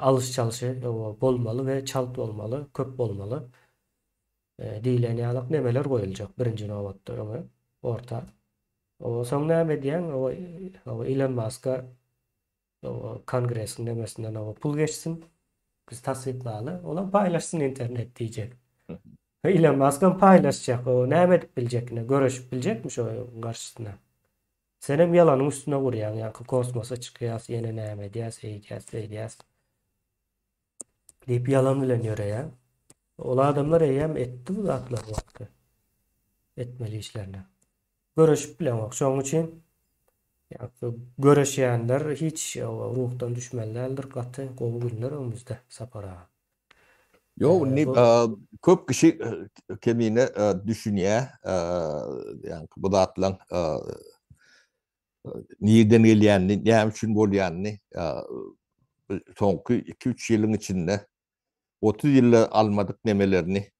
alyş-çalşy bolmaly we çalt bolmaly, köp bolmaly. Diýlen ýalak nemeler goýuljak birinji nobatda öňe, orta. O soň näme edýäň? O Elon Muska o kongresiň nemesinden o pul geçsin. Biz tassyklaly. Olam paýlaşsyn internet diýjek. Elon Musk hem paýlaşjak. O näme edip biljek? Ine göreşip biljekmi şo garşysyna? Senem ýalanyň üstüne gurýaň, ýaňky kosmosa çykýas, ýene näme edýäs, eýdýäs, beýdýäs. Diýip ýalan bilen ýöreýär. Ol adamlar eýýäm etdi bu zatlary wagty. Etmeli işlerini. Göreşip bilenok. Şonuň üçin ýa-da göreşýänler hiç ruhdan düşmeli däldir. Gaty gowy günler öňümizde Sapar aga. Ýok, indi köp kişi kemine düşünýär. Ýa bu zatlaryň nirden gelýänini, näme üçin bolýanyny soňky 2-3 ýylyň içinde 30 ýylda almadyk nemelerini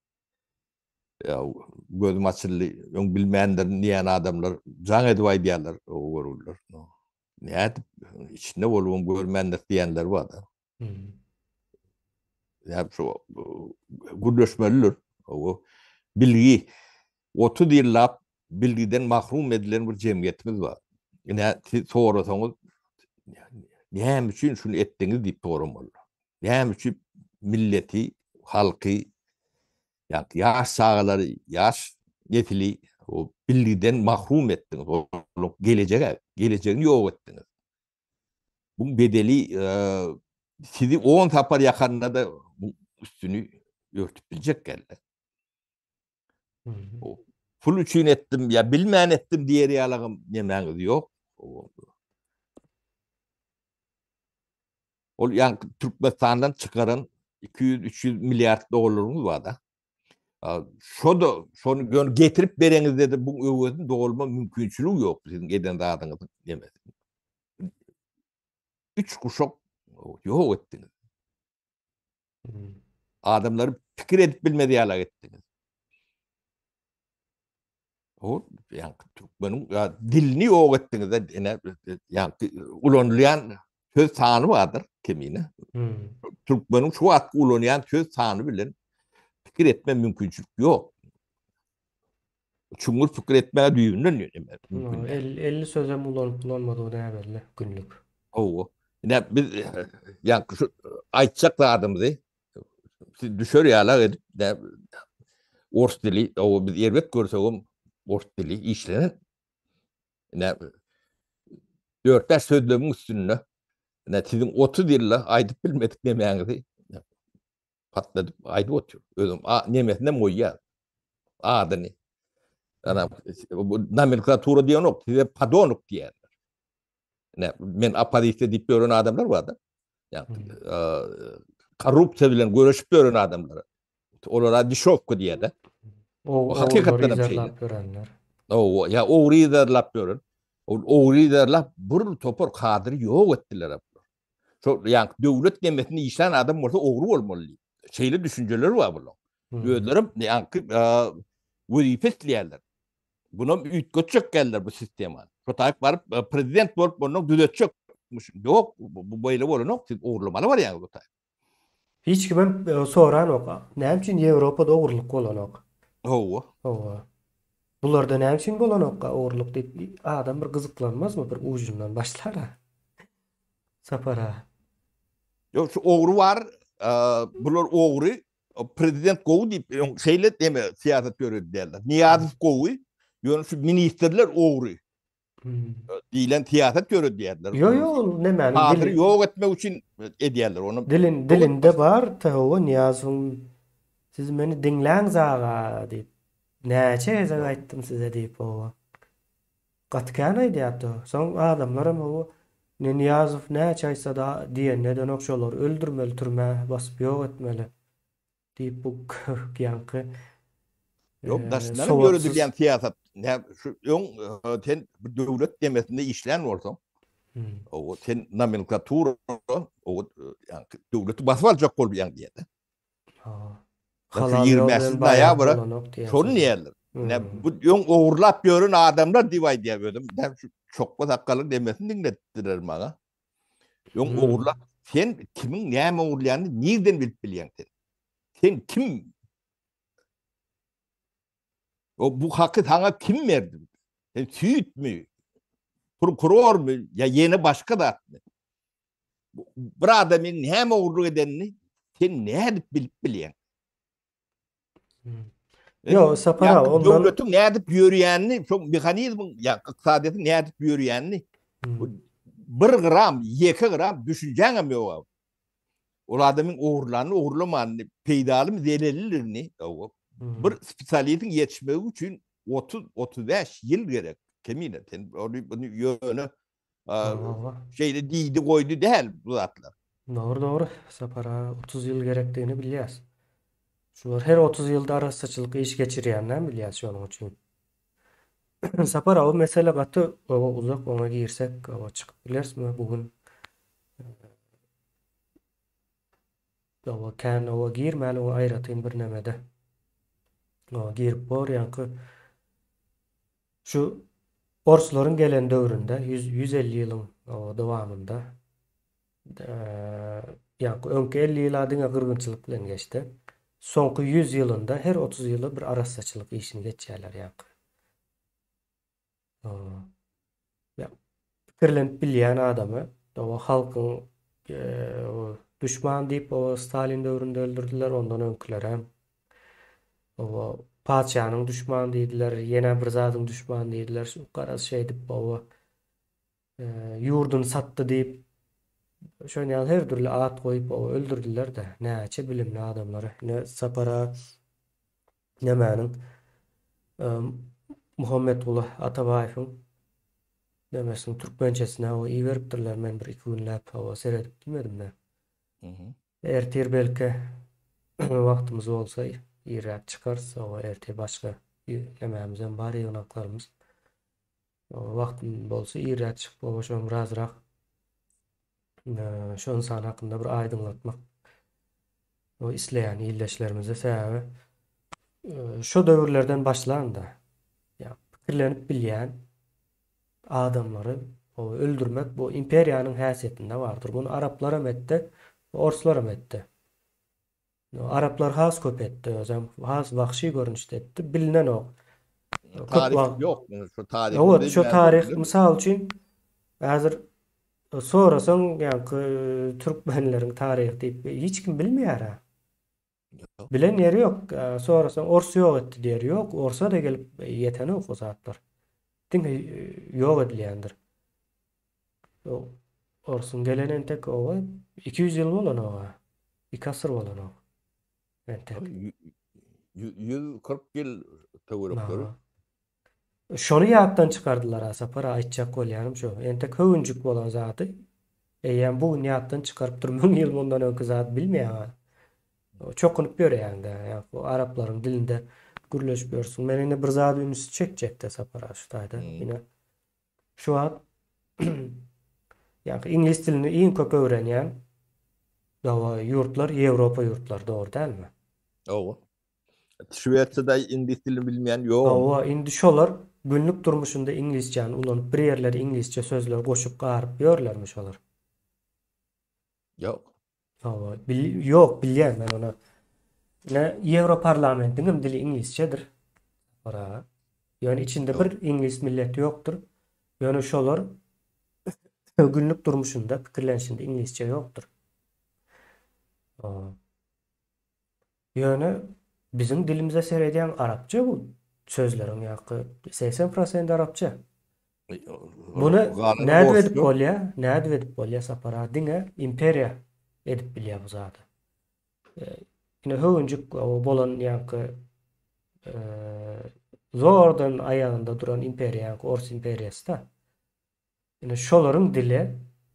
ýa gözüm açyldy, öň bilmändirin diýen adamlar jaň edip aýdýarlar, o görgüliler. Nädip içinde bolubam görmändir diýenler bar-da. Ýa şu gürleşmelidir. O bilgi 30 ýyllap bilgiden mahrum edilen bir jemgyýetimiz bar. Ine siz sorasaňyz näme üçin şuny etdiňiz diýip soramaly. Näme üçin milleti, halky, ýaş çagalary, ýaş nesli o bilgiden mahrum etdiňiz? Olaryň gelejege, gelejegini ýok etdiňiz. Bu bedeli sizi 10 sapar ýakanda-da bu üstüni örtüp biljek geldi. Pul üçin etdim ýa bilmän etdim diýer ýalagam nemäňiz ýok. Ol ýaňky Türkmenistandan çykaran 200-300 milliard dollaryňyz bar-da. Şo-da, şony ýöne getirip bereňizde-de bu öwezini dolma mümkinçiligi ýok siziň eden zadyňyzyň nemesi. Üç guşak ýok etdiňiz. Adamlary pikir edip bilmez ýalak etdiňiz. O ýaňky türkmeniň ýa dilini ýok etdiňiz ene ýaňky ulanylýan söz sany bardyr kemine. Hmm. Türkmeniň şu wagtky ulanýan söz sany bilen pikir etme mümkinçilik ýok. Çuňňur pikir etmäge düýbünden mümkin. 50 sözem ulanyp ulanmadygy näbelli günlük. Hawa. Ine biz ýaňky şu aýtjak zadymyzy siz düşer ýalak edip ors dili, o biz erbet görsegem ors dili işlenen. Ine 4-5 sözlemiň üstünde ine siziň 30 ýylda aýdyp bilmedik nemäňizi patladyp aýdyp otyr. Özüm a nemesinem goýýar. Adyny. Ana bu nomenklatura diýenok, size podonok diýýärler. Ne, men oppozisiýa diýip ýören adamlar bar-da. Ýa, korrupsiýa bilen göreşip ýören adamlar. Olara dişowka diýýärler. O hakykatdan hem şeýle. O ýa ogry yzarlap ýören. Ol ogry yzarlap bir topar kadry ýok etdiler. Şol ýa döwlet nemesini işlän adam bolsa ogry bolmaly diýip. Şeýle düşünjeler bar bularyň. Özlerem ýaňky wezipe isleýärler. Bunam üýtgetjek geldiler bu sistemany. Şo taýyp baryp e, prezident bolup ondan düzetjek. Ýok, bu beýle bolanok, siz ogurlamaly barýaňyz bu taýyp. Hiç kimem e, soranok. Näme üçin Ýewropada ogurlyk bolanok? Hawa. Hawa. Bularda näme üçin bolanok ogurlyk diýip adam bir gyzyklanmazmy bir ujundan başlar-a. Sapar-a. Ýok, şu ogry bar, e, bular ogry, prezident gowy diýip, öň şeýle deme syýasat ýöredýärler. Nyýazow gowy, ýöne şu ministrler ogry. Hmm. Diýlen syýasat ýöredýärler. Ýo ýo, ol nämäniň dili ýok etmek üçin edýärler ony. Dilin dilinde bar, hawa Nyýazowyň siz meni diňläň zaga diýip. Näçe gezek aýtdym size diýip, hawa. Gaty kän aýdýardy. Soň adamlaram hawa, ne Nyýazow näçe aýtsada diýenini edenok şolary öldürmeli türmä basyp ýok etmeli diýip bu ýaňky Ýok daşyndan hem ýöredilýän syýasat nä şu öň sen bir döwlet demesinde işlän bolsaň o sen nomenklatura o ýaňky döwleti basyp aljak bolýaň diýýär. Halal ýol bilen baýap bolanok diýýär. Şony diýýärler. Ne bu öň ogurlap ýören adamlar diýip aýdýar özüm. Ben şu çokga sakgalyň demesini diňletdiler maňa. Öň ogurlap sen kimiň näme ogurlaýanyny nirden bilip bilýäň sen? Sen kim? O bu haky saňa kim berdi? Sen süýtmi? Prokurormy? Ýa ýene başga zatmy? Bir adamyň näme ogurlyk edenini sen nädip bilip bilýäň? Hmm. Ýok, Sapar aga, ondan döwletiň nädip ýörýänini, şo mehanizmiň, ýa ykdysadyýetiň nädip ýörýänini hmm. bir gram, ýeke gram düşünjäň hem ýok. Ol adamyň ogurlanyny, ogurlamanyny, peýdalymy, zeleliligini, hmm. bir spesialistiň ýetişmegi üçin 30-35 ýyl gerek. Kemine sen ony ýöne Şeýle diýdi goýdy däl bu zatlar. Dogry dogry Sapar aga 30 ýyl gerekdigini bilýäs. Şular her 30 ýylda arassaçylyk iş geçirýäninem bilýäs şonuň üçin. Sapar aga bu mesele gaty uzak oňa girsek çykyp bilerismi bu gün Oba kän oba girmäli oňa aýratyn bir nemede. Oba girip bor ýaňky Şu orslaryň gelen döwründe 150 ýylyň dowamynda ýaňky öňki 50 ýyl-a diňe gyrgynçylyk bilen geçdi. Soňky 100 ýylynda her 30 ýyla bir arassaçylyk işini geçýärler ýaňky. Ýa pikirlenip bilýän adamy, o halkyň. Duşman diýip o Stalin döwründe öldürdiler, ondan öňkülerem. Oba patyşanyň duşmany diýdiler, ýene bir zadyň duşmany diýdiler. Şu garaz şeýdip oba ýurduny satdy diýip şon ýaly her dürli at goýup oba öldürdiler-de. Näçe bilimli adamlary. Ine Sapara nämäniň Muhammetguly Atabaýewiň Nemesini türkmençesine hawa iberipdirler men bir iki günläp hawa seredip bilmedim-de. Ertir belki wagtymyz bolsa irräk çykarys hawa ertir başga nemämizem bar ýygnaklarymyz. Wagtym bolsa irräk çykyp hawa şoň birazrak şu ynsan hakynda bir aýdyňlatmak isleýän ildeşlerimize sebäbi şu döwürlerden başlanda ýa pikirlenip bilýän adamlary öldürmek bu imperiýanyň häsiýetinde bardyr. Muny araplaram etdi, orslaram etdi. Araplar has köp etdi özem has wagşy görnüşde etdi bilinenok. Taryh ýok şu taryh. Evet şu taryh mysal üçin häzir sorasaň ýaňky türkmenleriň taryhy diýip hiç kim bilmeýär ha. Bilen ýeri ýok. Sorasaň ors ýok etdi diýer. Ýok orsa da gelip ýetenok o zatlar. Diňe ýok edilýändir. Orsuň gelen entek oba 200 ýyl bolanok-a. Iki asyr bolanok. Entek. 140 ýyl töwerekleri. Şony ýatdan çykardylar-a Sapar aýtjak bolýanym şo. Entek höwünjik bolan zady eýýäm bu gün ýatdan çykarypdyr müň ýyl mundan öňki zady bilmeýäň-a. Çokunyp ýörýäň-dä. Ýa araplaryň dilinde gürleşip ýörsüň. Men indi bir zady ünsi çekjek-de Sapar-a şu taýda. Ine Şu wagt ýa-da iňlis dilini iň köp öwrenýän dawa ýurtlar Ýewropa ýurtlary dogry dälmi? Hawa. Şwesiýada iňlis dilini bilmeýän ýok. Hawa, indi şolar günlük durmuşynda iňlisçäni ulanyp bir ýerlere iňlisçe sözler goşup garyp ýörlermi şolar? Ýok. Hawa, bil, ýok, bilýän men ony. Ine, Ýewroparlamentiň hem dili iňlisçedir. Ora. Ýöne içinde bir iňlis milleti ýokdur. Ýöne şolar günlük durmuşynda, pikirlenişinde iňlisçe ýokdur. Ýöne biziň dilimize seredýäň arapça bu sözleriň ýaky 80 prosent arapça. Muny nädip edip bolýar? Nädip edip bolýar Sapar aga? Diňe imperiýa edip bilýär bu zady. Ine höwünjik bolan ýaňky zordan aýagynda duran imperiýa ýaňky ors imperiýasy-da. Ine şolaryň dili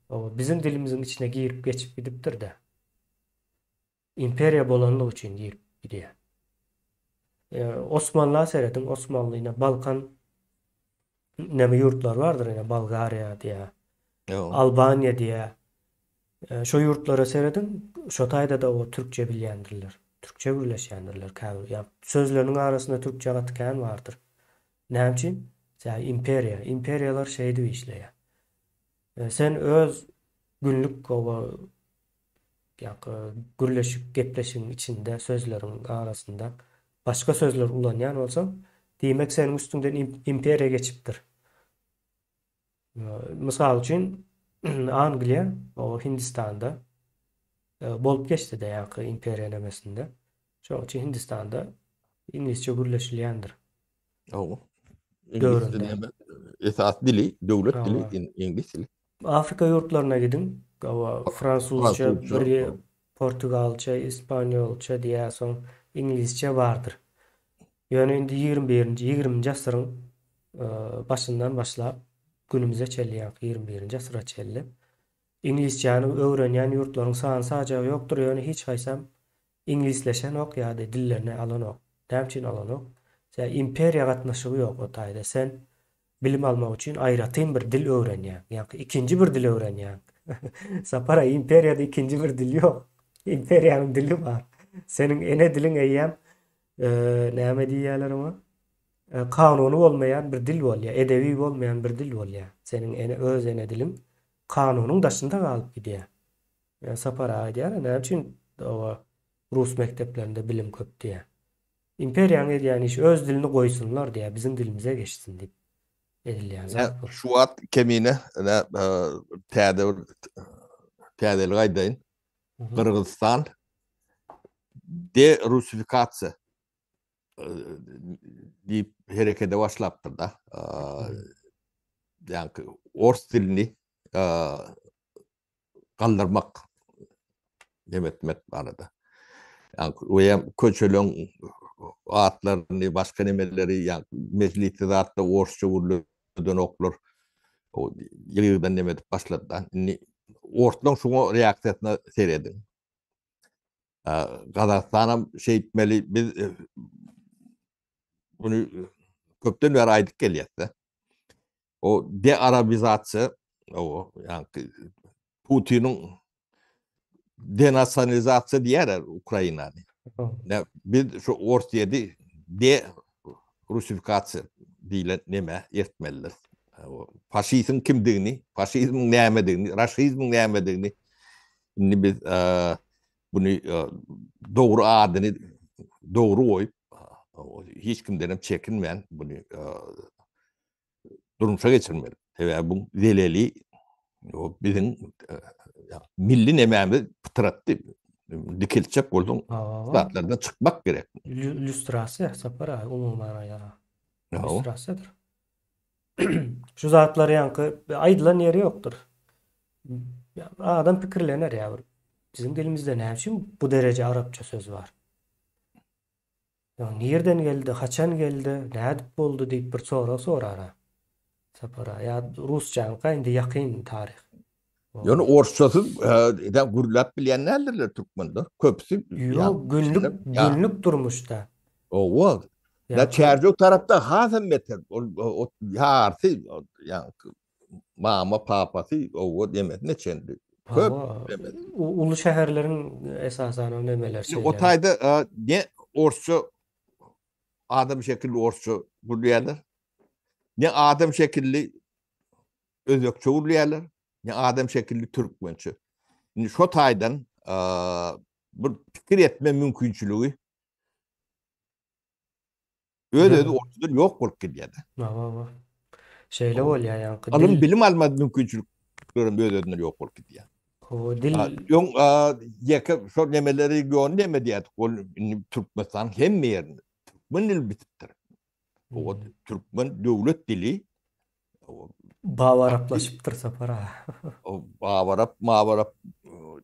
biziň dilimiziň içine girip geçip gidipdir-de. Imperiýa bolanlygy üçin girip gidýär. Osmanla serediň, Osmanly ine Balkan näme ýurtlar bardyr ine Bolgariýa diýä. Albaniýa diýä. Şo ýurtlara serediň, şo taýda-da o türkçe bilýändirler. Türkçe gürleşýändirler käbir. Ýa sözleriniň arasynda türkçe gaty kän bardyr. Näme üçin? Sebäbi imperiýa. Imperiýalar şeýdip işleýär. Sen öz günlük oba Ýa-da gürleşik, gepleşigiň içinde, sözleriň arasynda başga sözler ulanýan bolsaň, diýmek seniň üstüňden imperiýa geçipdir. Mysal üçin, Angliýa o Hindistanda bolup geçdi-de, ýa-da imperiýa nemesinde. Şonuň üçin Hindistanda iňlisçe gürleşilýändir. Hawa. Iňlis dili esas dili, döwlet dili iňlis dili. Afrika ýurtlaryna gidiň, hawa, fransuzça, bir portugalça, ispaniýolça diýýär, soň iňlisçe bardyr. Ýöne indi 21-nji, 20-nji asyryň başyndan başlap günümize çenli, ýagny 21-nji asyra çenli iňlisçäni öwrenýän ýurtlaryň sany-sajagy ýokdur, ýöne hiç haýsam Iňlisleşenok ýa-da dillerini alanok. Näme üçin alanok? Sebäbi imperiýa gatnaşygy ýok o taýda. Sen bilim almak üçin aýratyn bir dil öwrenýäň. Ýaňky ikinji bir dil öwrenýäň. Sapar aga imperiýada ikinji bir dil ýok. Imperiýanyň dili bar. Seniň ene diliň eýýäm näme diýýärler oňa? Kanuny bolmaýan bir dil bolýar. Edebi bolmaýan bir dil bolýar. Seniň ene öz ene diliň kanunyň daşynda galyp gidýär. Ýa Sapar aga aýdýar-a, näme üçin oba rus mekdeplerinde bilim köp diýýär. Imperiýanyň edýän işi öz dilini goýsunlar diýýär, biziň dilimize geçsin diýip edilýän zat bu. Şu wagt Kemine ine täze bir täzelik aýdaýyn. Gyrgyzystan derussifikasiýa diýip herekede başlapdyr-da. Ýagny ors dilini galdyrmak neme etmek barada. Ýagny we hem köçeleň atlaryny, başga nemeleri, ýagny mejlisde zatda orsça gürledenoklar. O ýygy-ýygydan neme edip başladylar. Indi orslaň şuňa reaksiýasyna serediň. Gazagystanam şeýtmeli biz muny köpden bäri aýdyp gelýäs-de. O dearabizasiýa, o ýagny Putiniň denasionalizasiýa diýýärler Ukrainany. Ne biz şu Orsýeti de russifikasiýa diýlen neme etmelidir. Faşizm kimdigini, faşizmiň nämedigini, raşizmiň nämedigini indi biz buny dogry adyny dogry goýup hiç kimden hem çekinmän buny durmuşa geçirmeli. Sebäbi bu zeleli o biziň milli nemämiz pytratdy. Dikeltjek bolsaň, zatlardan çykmak gerek. Lýustrasiýa Sapar aga umuman aýdana. Lýustrasiýadyr. Şu zatlar ýaňky aýdylan ýeri ýokdur. Adam pikirlener ýa bir. Biziň dilimizde näme üçin bu dereje arapça söz bar? Ýa nirden geldi, haçan geldi, nädip boldy diýip bir sorag sorar-a. Sapar aga, ýa rusçaňka indi ýakyn taryh. Ýöne orsçasyz edä gürläp bilýän däldirler türkmenler. Köpüsi Ýok, günlük günlük durmuşda. Owa. Ýa Çärjew tarapda hasam beter. Ol ýarysy ýa mama papasy owa demesine çenli. Köp demesi. Uly şäherleriň esasan nemeler şeýle. O taýda ne orsça adam şekilli orsça gürleýärler. Ne adam şekilli özbekçe gürleýärler, ne adam şekilli türkmençe. Indi şo taýdan bir pikir etme mümkinçiligi Öz-özi ortadan ýok bolup gidýär. Hawa. Şeýle bolýar ýaňky. Ylym bilim alma mümkinçiliklerem öz-özünden ýok bolup gidýär. Hawa, dil Öň ýeke şol nemeleri regiony neme diýerdik. Ol indi Türkmenistanyň hemme ýerinde türkmen dili bitipdir. O türkmen döwlet dili Babaraplaşypdyr Sapar aga. O babarap, mabarap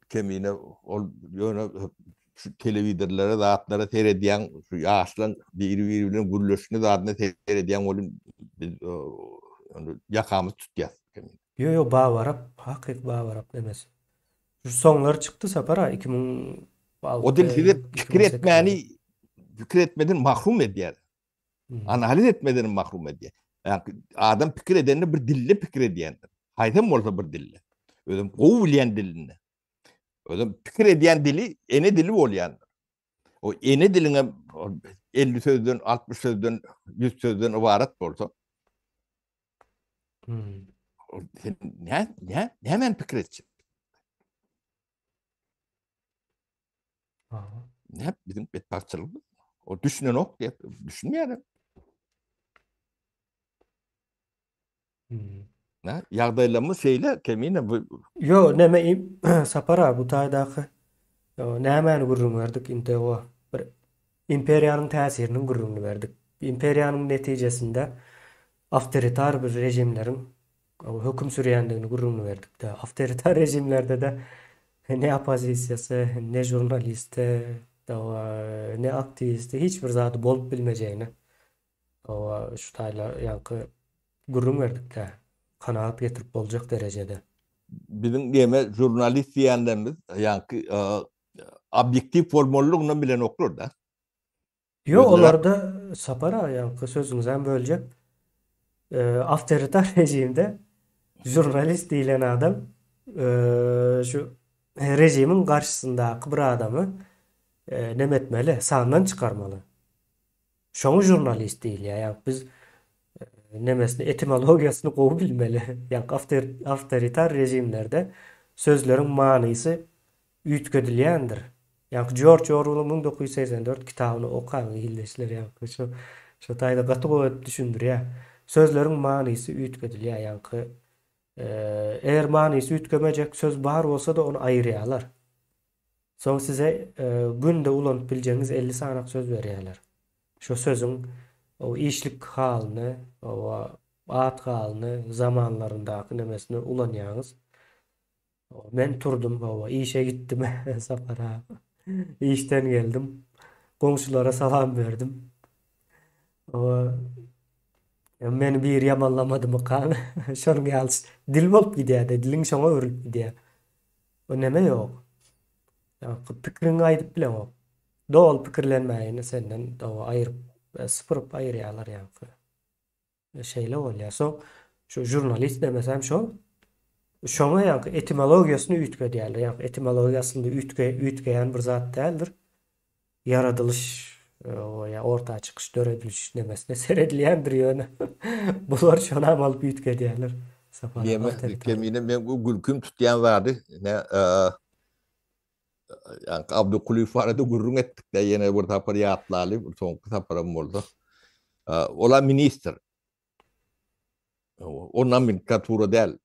kemine ol ýöne şu telewizorlara zatlara seredýäň, şu ýaşlaň biri-biri bilen gürleşini zadyna seredýäň welin biz ýakamyz tutýas kemine. Ýo ýo babarap, hakyky babarap nemesi. Şu soňlar çykdy Sapar aga 2006. O dil size pikir etmäni pikir etmeden mahrum edýär. Analiz etmeden mahrum edýär. Adam pikir edende bir dilde pikir edýändir. Haýsam bolsa bir dilde. Özem gowy bilýän dilinde. Özem pikir edýän dili ene dili bolýandyr. O ene diliňe 50 sözden, 60 sözden, 100 sözden ybarat bolsa. Hmm. Sen ne, ne, nämen pikir etjek? Ne biziň betbagtçylygymyz. O düşünenok diýip düşünmeýär. Hmm. Ne? Ýagdaýlarymyz şeýle, Kemine bu Ýo, neme Sapar aga bu taýdaky nämäni gürrüň berdik inte o bir imperiýanyň täsiriniň gürrüňini berdik. Imperiýanyň netijesinde awtoritar bir režimleriň höküm sürýändigini gürrüňini berdik-de. Awtoritar režimlerde-de ne oppozisiýasy, ne žurnalisti, ne aktiwisti hiç bir zady bolup bilmejegini şu taýlar ýaňky gürrüň berdik-de, kanagat getirip boljak derejede. Biziň neme žurnalist diýenlerimiz ýaňky obýektiw bolmalylygynam bilenoklar-da. Ýok olarda Sapar aga ýaňky sözüňizem böljek. Awtoritar režimde žurnalist diýlen adam şu režimiň garşysyndaky bir adamy neme etmeli, sandan çykarmaly. Şoňa žurnalist diýilýär. Ýagny biz nemesini etimologiýasyny gowy bilmeli. Ýagny awtoritar režimlerde sözleriň manysy üýtgedilýändir. Ýaňky Jorj Orwelliň 1984 kitabyny okaň ildeşler ýaňky şo şo taýda gaty gowy edip düşündirýär. Sözleriň manysy üýtgedilýär ýaňky eger manysy üýtgemejek söz bar bolsa-da ony aýyrýarlar. Soň size günde ulanyp biljegiňiz 50 sanak söz berýärler. Şo sözüň o işlik halyny, o at halyny, zamanlaryndaky nemesini ulanýaňyz. Men turdum, hawa, işe gitdim Sapar aga. Işden geldim. Goňşulara salam berdim. Hawa, meni biri ýamanlamadymykan? Şonuň ýaly dil bolup gidýär-de, diliň şoňa öwrülip gidýär. O neme ýok. Ýa pikiriňi aýdyp bileňok. Doly pikirlenmägini senden aýryp, sypyryp aýyrýarlar ýaňky. Şeýle bolýar. Soň şu žurnalist demesem şol şoňa ýaňky etimologiýasyny üýtgedýärler. Ýaňky etimologiýa aslynda üýtge üýtgeýän bir zat däldir. Ýaradylyş ýa orta çykyş dörediliş nemesine seredilýändir ýöne bular şonam alyp üýtgedýärler. Sapar aga. Kemine men gülküm tutýan zady ne Ýaňky Abdy Kulyýew barada gürrüň etdik-de, ýene bir sapar ýatlaly, bir soňky saparam bolsa. Ol-a ministr. O nomenklatura däl.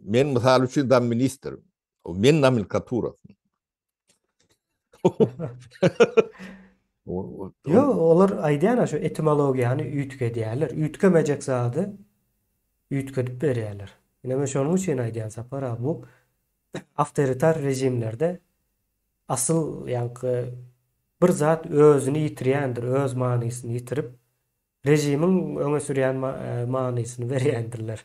Men mysal üçin zam ministr. Men nomenklatura. Ýok, olar aýdýan-a şu etimologiýany üýtgedýärler. Üýtgemejek zady üýtgedip berýärler. Ine men şonuň üçin aýdýan Sapar aga, bu awtoritar režimlerde asyl ýaňky bir zat özüni ýitirýändir, öz manysyny ýitirip, režimiň öňe sürýän manysyny berýändirler.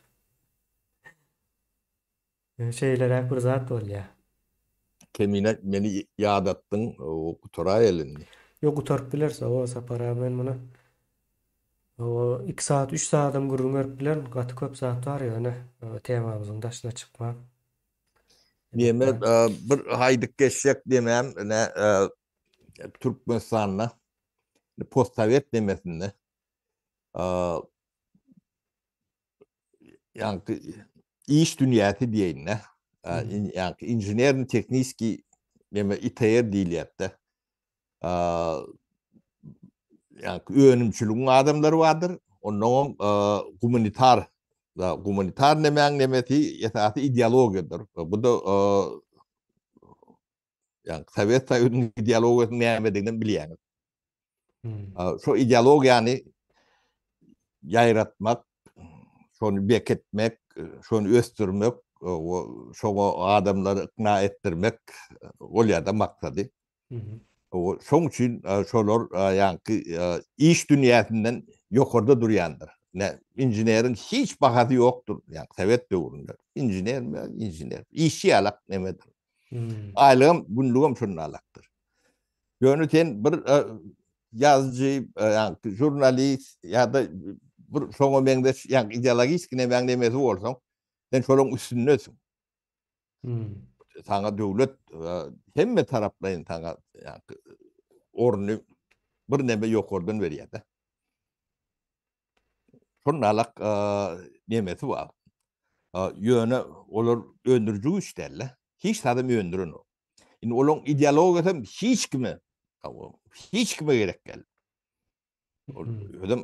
Şeýleräk bir zat bolýar. Kemine meni ýadatdyň, gutaraýaly indi. Ýok gutaryp bileris owo Sapar aga men muny owo 2 sagat 3 sagadam gürrüň berip bilerin gaty köp zat bar ýöne temamyzyň daşyna çykman. Neme bir haýdyk geçjek demem ne Türkmenistanda postsowet nemesinde ýaňky iş dünýäsi diýeýin-de, ýaňky inženerno-tehniskiý neme ITR diýilýär-de. Ýaňky önümçiligiň adamlary bardyr, onnoňam gumanitar, gumanitar nemäň nemesi esasy ideologiýadyr. Bu-da ýaňky Sowet Soýuzynyň ideologiýasynyň nämedigini bilýäňiz. Şo ideologiýany ýaýratmak, şony beketmek, şony ösdürmek, şoňa adamlary ykna etdirmek bolýar-da maksady. Şoň üçin şolar ýaňky iş dünýäsinden ýokarda durýandyr. Ne inženeriň hiç bahasy ýokdur, ýaňky sowet döwründe. Inžener, inžener. Işçi ýalak nemedir. Aýlygam, günlügem şonda alakdyr. Ýöne sen bir ýazyjy, ýa žurnalist ýa-da bir şoňa meňzeş ýa ideologik nemäň nemesi bolsaň, sen şolaryň üstündesiň. Hmm. Saňa döwlet hemme taraplaýyn saňa orny bir neme ýokardan berýär-de. Şonalak nemesi bar. Ýöne olar öndüriji güýç däl-de. Hiç zadam öndürenok. Indi olaryň ideologiýasy hem hiç kime hiç kime gerek däl. Ol özem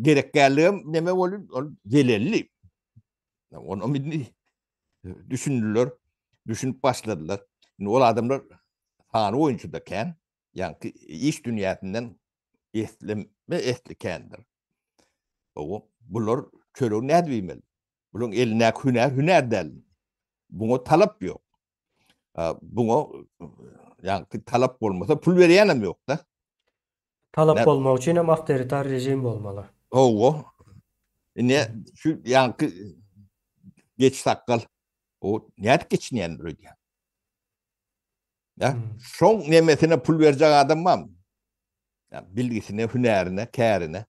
gerek dälligem neme boldy? Ol zelelli. Onu indi düşündiler, düşünip başladylar. Indi ol adamlar sany boýunça da kän, ýaňky iş dünýäsinden esleme esli kändir. Owo, bular çöregi nädip iýmeli? Bularyň elindäki hünär hünär däl. Buňa talap ýok. Buňa ýaňky talap bolmasa pul berýän hem ýok-da. Talap bolmak üçin hem awtoritar režim bolmaly. Hawa. Indi şu ýaňky geç sakgal o nädip geçinýändir öýdýän. Ýa şoň nemesine pul berjek adam barmy? Ýa bilgisine, hünärine, kärine.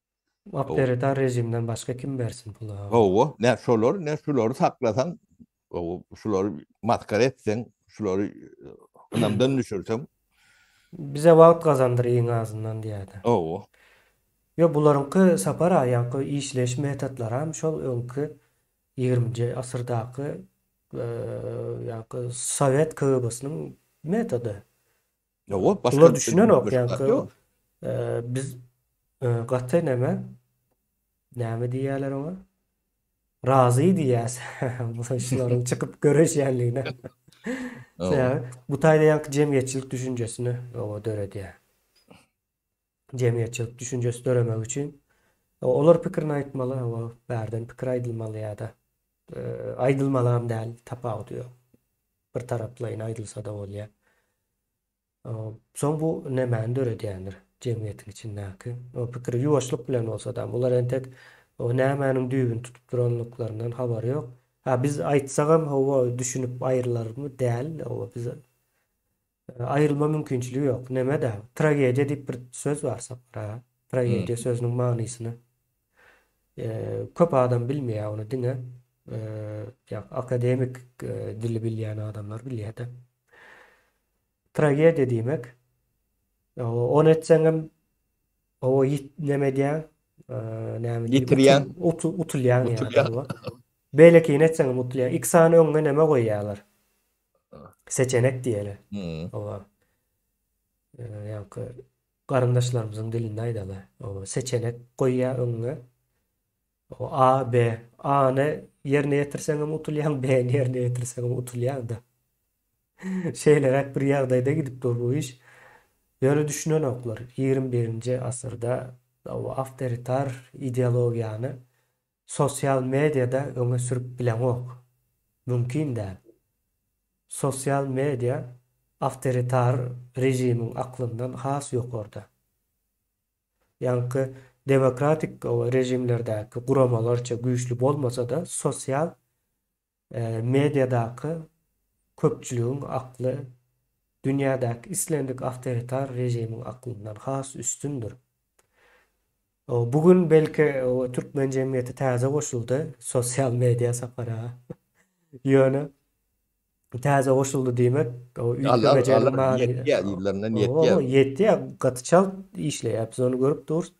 Awtoritar režimden başga kim bersin puly? Hawa, ne şolar, ne şulary saklasaň, şulary maskara etseň, şulary ynamdan düşürseň. Bize wagt gazandyr iň azyndan diýýärdi. Hawa. Ýok, bularyňky Sapar aga, ýaňky işleýiş metodlaram şol öňki ýigriminji asyrdaky ýaňky sowet KGB-siniň metody. Ýok, başga Bular düşünenok ýaňky. Biz gaty näme? Näme diýýärler oňa? Razy diýýäs. Bu şularyň çykyp göreşýänligine. Sebäbi bu taýda ýaňky jemgyýetçilik düşünjesini oba döredýär. Jemgyýetçilik düşünjesi döremegi üçin olar pikirini aýtmaly, oba bärden pikir aýdylmaly ýa-da aýdylmalam däl, tapawudy ýok. Bir taraplaýyn aýdylsa-da bolýar. Soň bu nämäni döredýändir jemgyýetiň içindäki o pikiri ýuwaşlyk bilen bolsa-da, bular entek o nämäniň düýbüni tutup duranlyklaryndan habary ýok. Ha biz aýtsagam hawa düşünip aýrylarmy däl, hawa biz aýrylma mümkinçiligi ýok. Neme-dä, tragediýa diýip bir söz bar Sapar aga. Tragediýa sözüniň manysyny köp adam bilmeýär ony diňe ýa akademik dili bilýän adamlar bilýär-de. Tragediýa diýmek, ony etseňem owa ýit neme edýäň, näme diýip, Ýitirýäň. Utulýaň ýa. Beýlekini etseňem utulýaň. Iki sany öňüňe neme goýýarlar. Seçenek diýeli. Owa. Ýaňky garyndaşlarymyzyň dilinde aýdaly. Owa, seçenek goýýar öňüňe. O A, B. A-ny ýerine ýetirseňem utulýaň, B-ni ýerine ýetirseňem utulýaň-da. Şeýleräk bir ýagdaýda gidip dur bu iş. Ýöne düşünenoklar. 21-nji asyrda o awtoritar ideologiýany sosial mediada öňe sürüp bileňok. Mümkin däl. Sosial media awtoritar režimiň aklyndan has ýokarda. Ýaňky demokratik režimlerdäki guramalarça güýçli bolmasa-da, sosial mediadaky köpçüligiň akly dünýädäki islendik awtoritar režimiň aklyndan has üstündir. Bu gün belki türkmen jemgyýeti täze goşuldy sosial media sapara. Ýöne täze goşuldy diýmek, o üýtgemejeginiň many. Ýetýär, ýyllaryndan ýetýär. Ýetýär, gaty çalt işleýär. Biz ony görüp durus.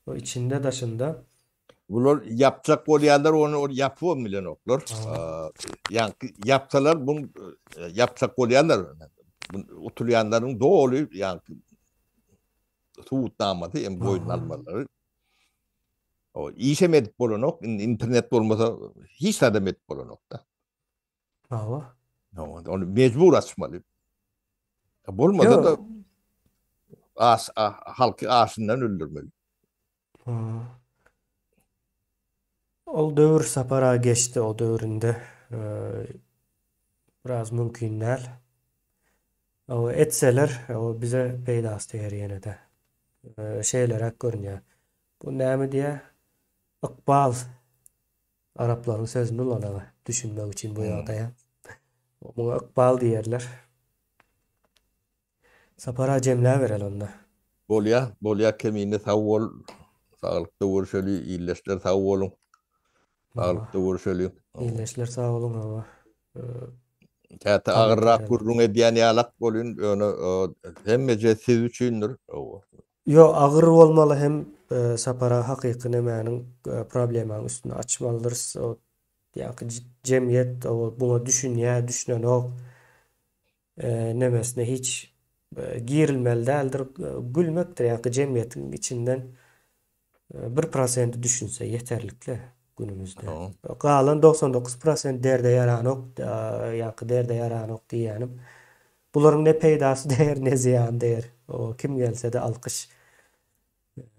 O içinde, daşynda. Bular ýapjak bolýarlar, ony ol ýapybam bilenoklar. Ýaňky ýapsalar, bu ýapjak bolýarlar. Utulýanlaryň doly ýaňky subutnamasy hem boýun almalary. O işem edip bolanok, indi internet bolmasa hiç zadam edip bolanok-da. Hawa. Ony mejbur açmaly. Bolmasa da as, halky aşyndan öldürmeli. Ol döwür Sapar aga geçdi, o döwründe biraz mümkin däl. O etseler, o bize peýdasy deger ýene-de. Şeýleräk görünýär. Bu näme diýýär? Ykbal Araplaryň sözüni ulanaga düşünmek üçin bu ýagdaýa. Muňa ykbal diýerler. Sapar aga jemläbereli onda. Bolýa, bolýa Kemine sag bol. Saglykda görüşeli, ildeşler sag boluň. Saglykda görüşeli. Ildeşler sag boluň hawa. Käte agyrrak gürrüň edýän ýalak bolýun, ýöne hemmeje siz üçindir. Ýok, agyr bolmaly hem Sapar aga hakyky nemäniň problemanyň üstüni açmalydyrys. O ýaňky jemgyýet buňa düşünýär, düşünenok. Nemesine hiç girilmeli däldir. Gülmekdir ýaňky jemgyýetiň içinden bir prosenti düşünse ýeterlikli günümizde. Galan 99 prosent derde ýaranok, ýaňky derde ýaranok diýýänim. Bularyň ne peýdasy deger, ne zyýany deger. O kim gelse-de alkyş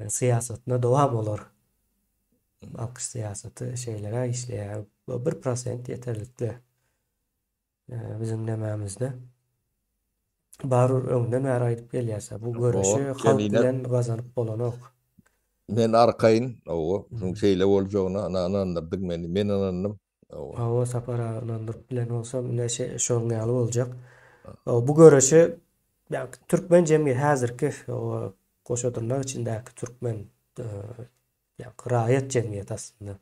syýasatyna dowam bolar. Alkyş syýasaty şeýleräk işleýär. Bir prosent ýeterlikli. Biziň nemämizde. Barybir öňden bäri aýdyp gelýäs-ä, bu göreşi halk bilen gazanyp bolanok. Men arkaýyn, hawa, şuň şeýle boljagyna ynandyrdyň meni, men ynandym. Hawa. Hawa, Sapar aga ynandyryp bilen bolsam, ine şonuň ýaly boljak. Bu göreşi türkmen jemgyýeti häzirki goşa dyrnak içindäki türkmen raýat jemgyýeti aslynda.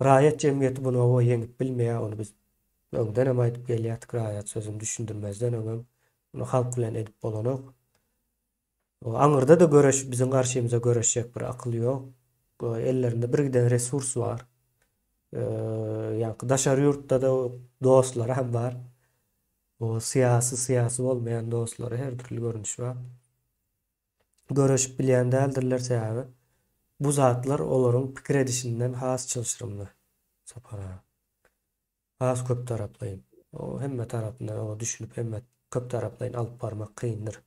Raýat jemgyýeti muny oba ýeňip bilmeýär, ony biz öňdenem aýdyp gelýärdik, raýat sözüni düşündirmezden öňem muny halk bilen edip bolanok. Aňyrda-da göreş, biziň garşymyza göreşjek bir akyl ýok. Ellerinde birgiden resurs bar. Ýaňky daşary ýurtda-da dostlary hem bar. O syýasy, syýasy bolmaýan dostlary her dürli görnüş bar. Göreşip bilýän däldirler sebäbi bu zatlar olaryň pikir edişinden has çylşyrymly Sapar aga. Has köp taraplaýyn. O hemme tarapyndan oňa düşünip hemme köp taraplaýyn alyp barmak kyndyr.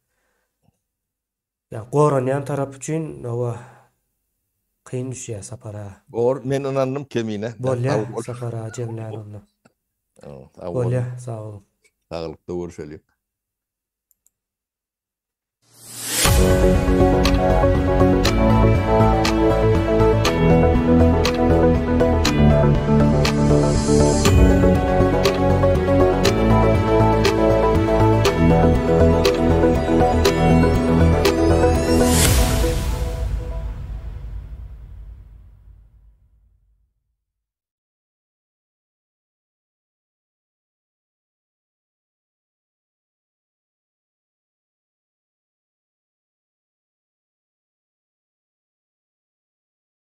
Ýa goranýan tarap üçin owa kyn düşýär Sapar aga. Gor, men ynandym Kemine. Bolýa Sapar aga jemlän onda. Sag bol. Bolýa, sag boluň. Saglykda görüşeliň.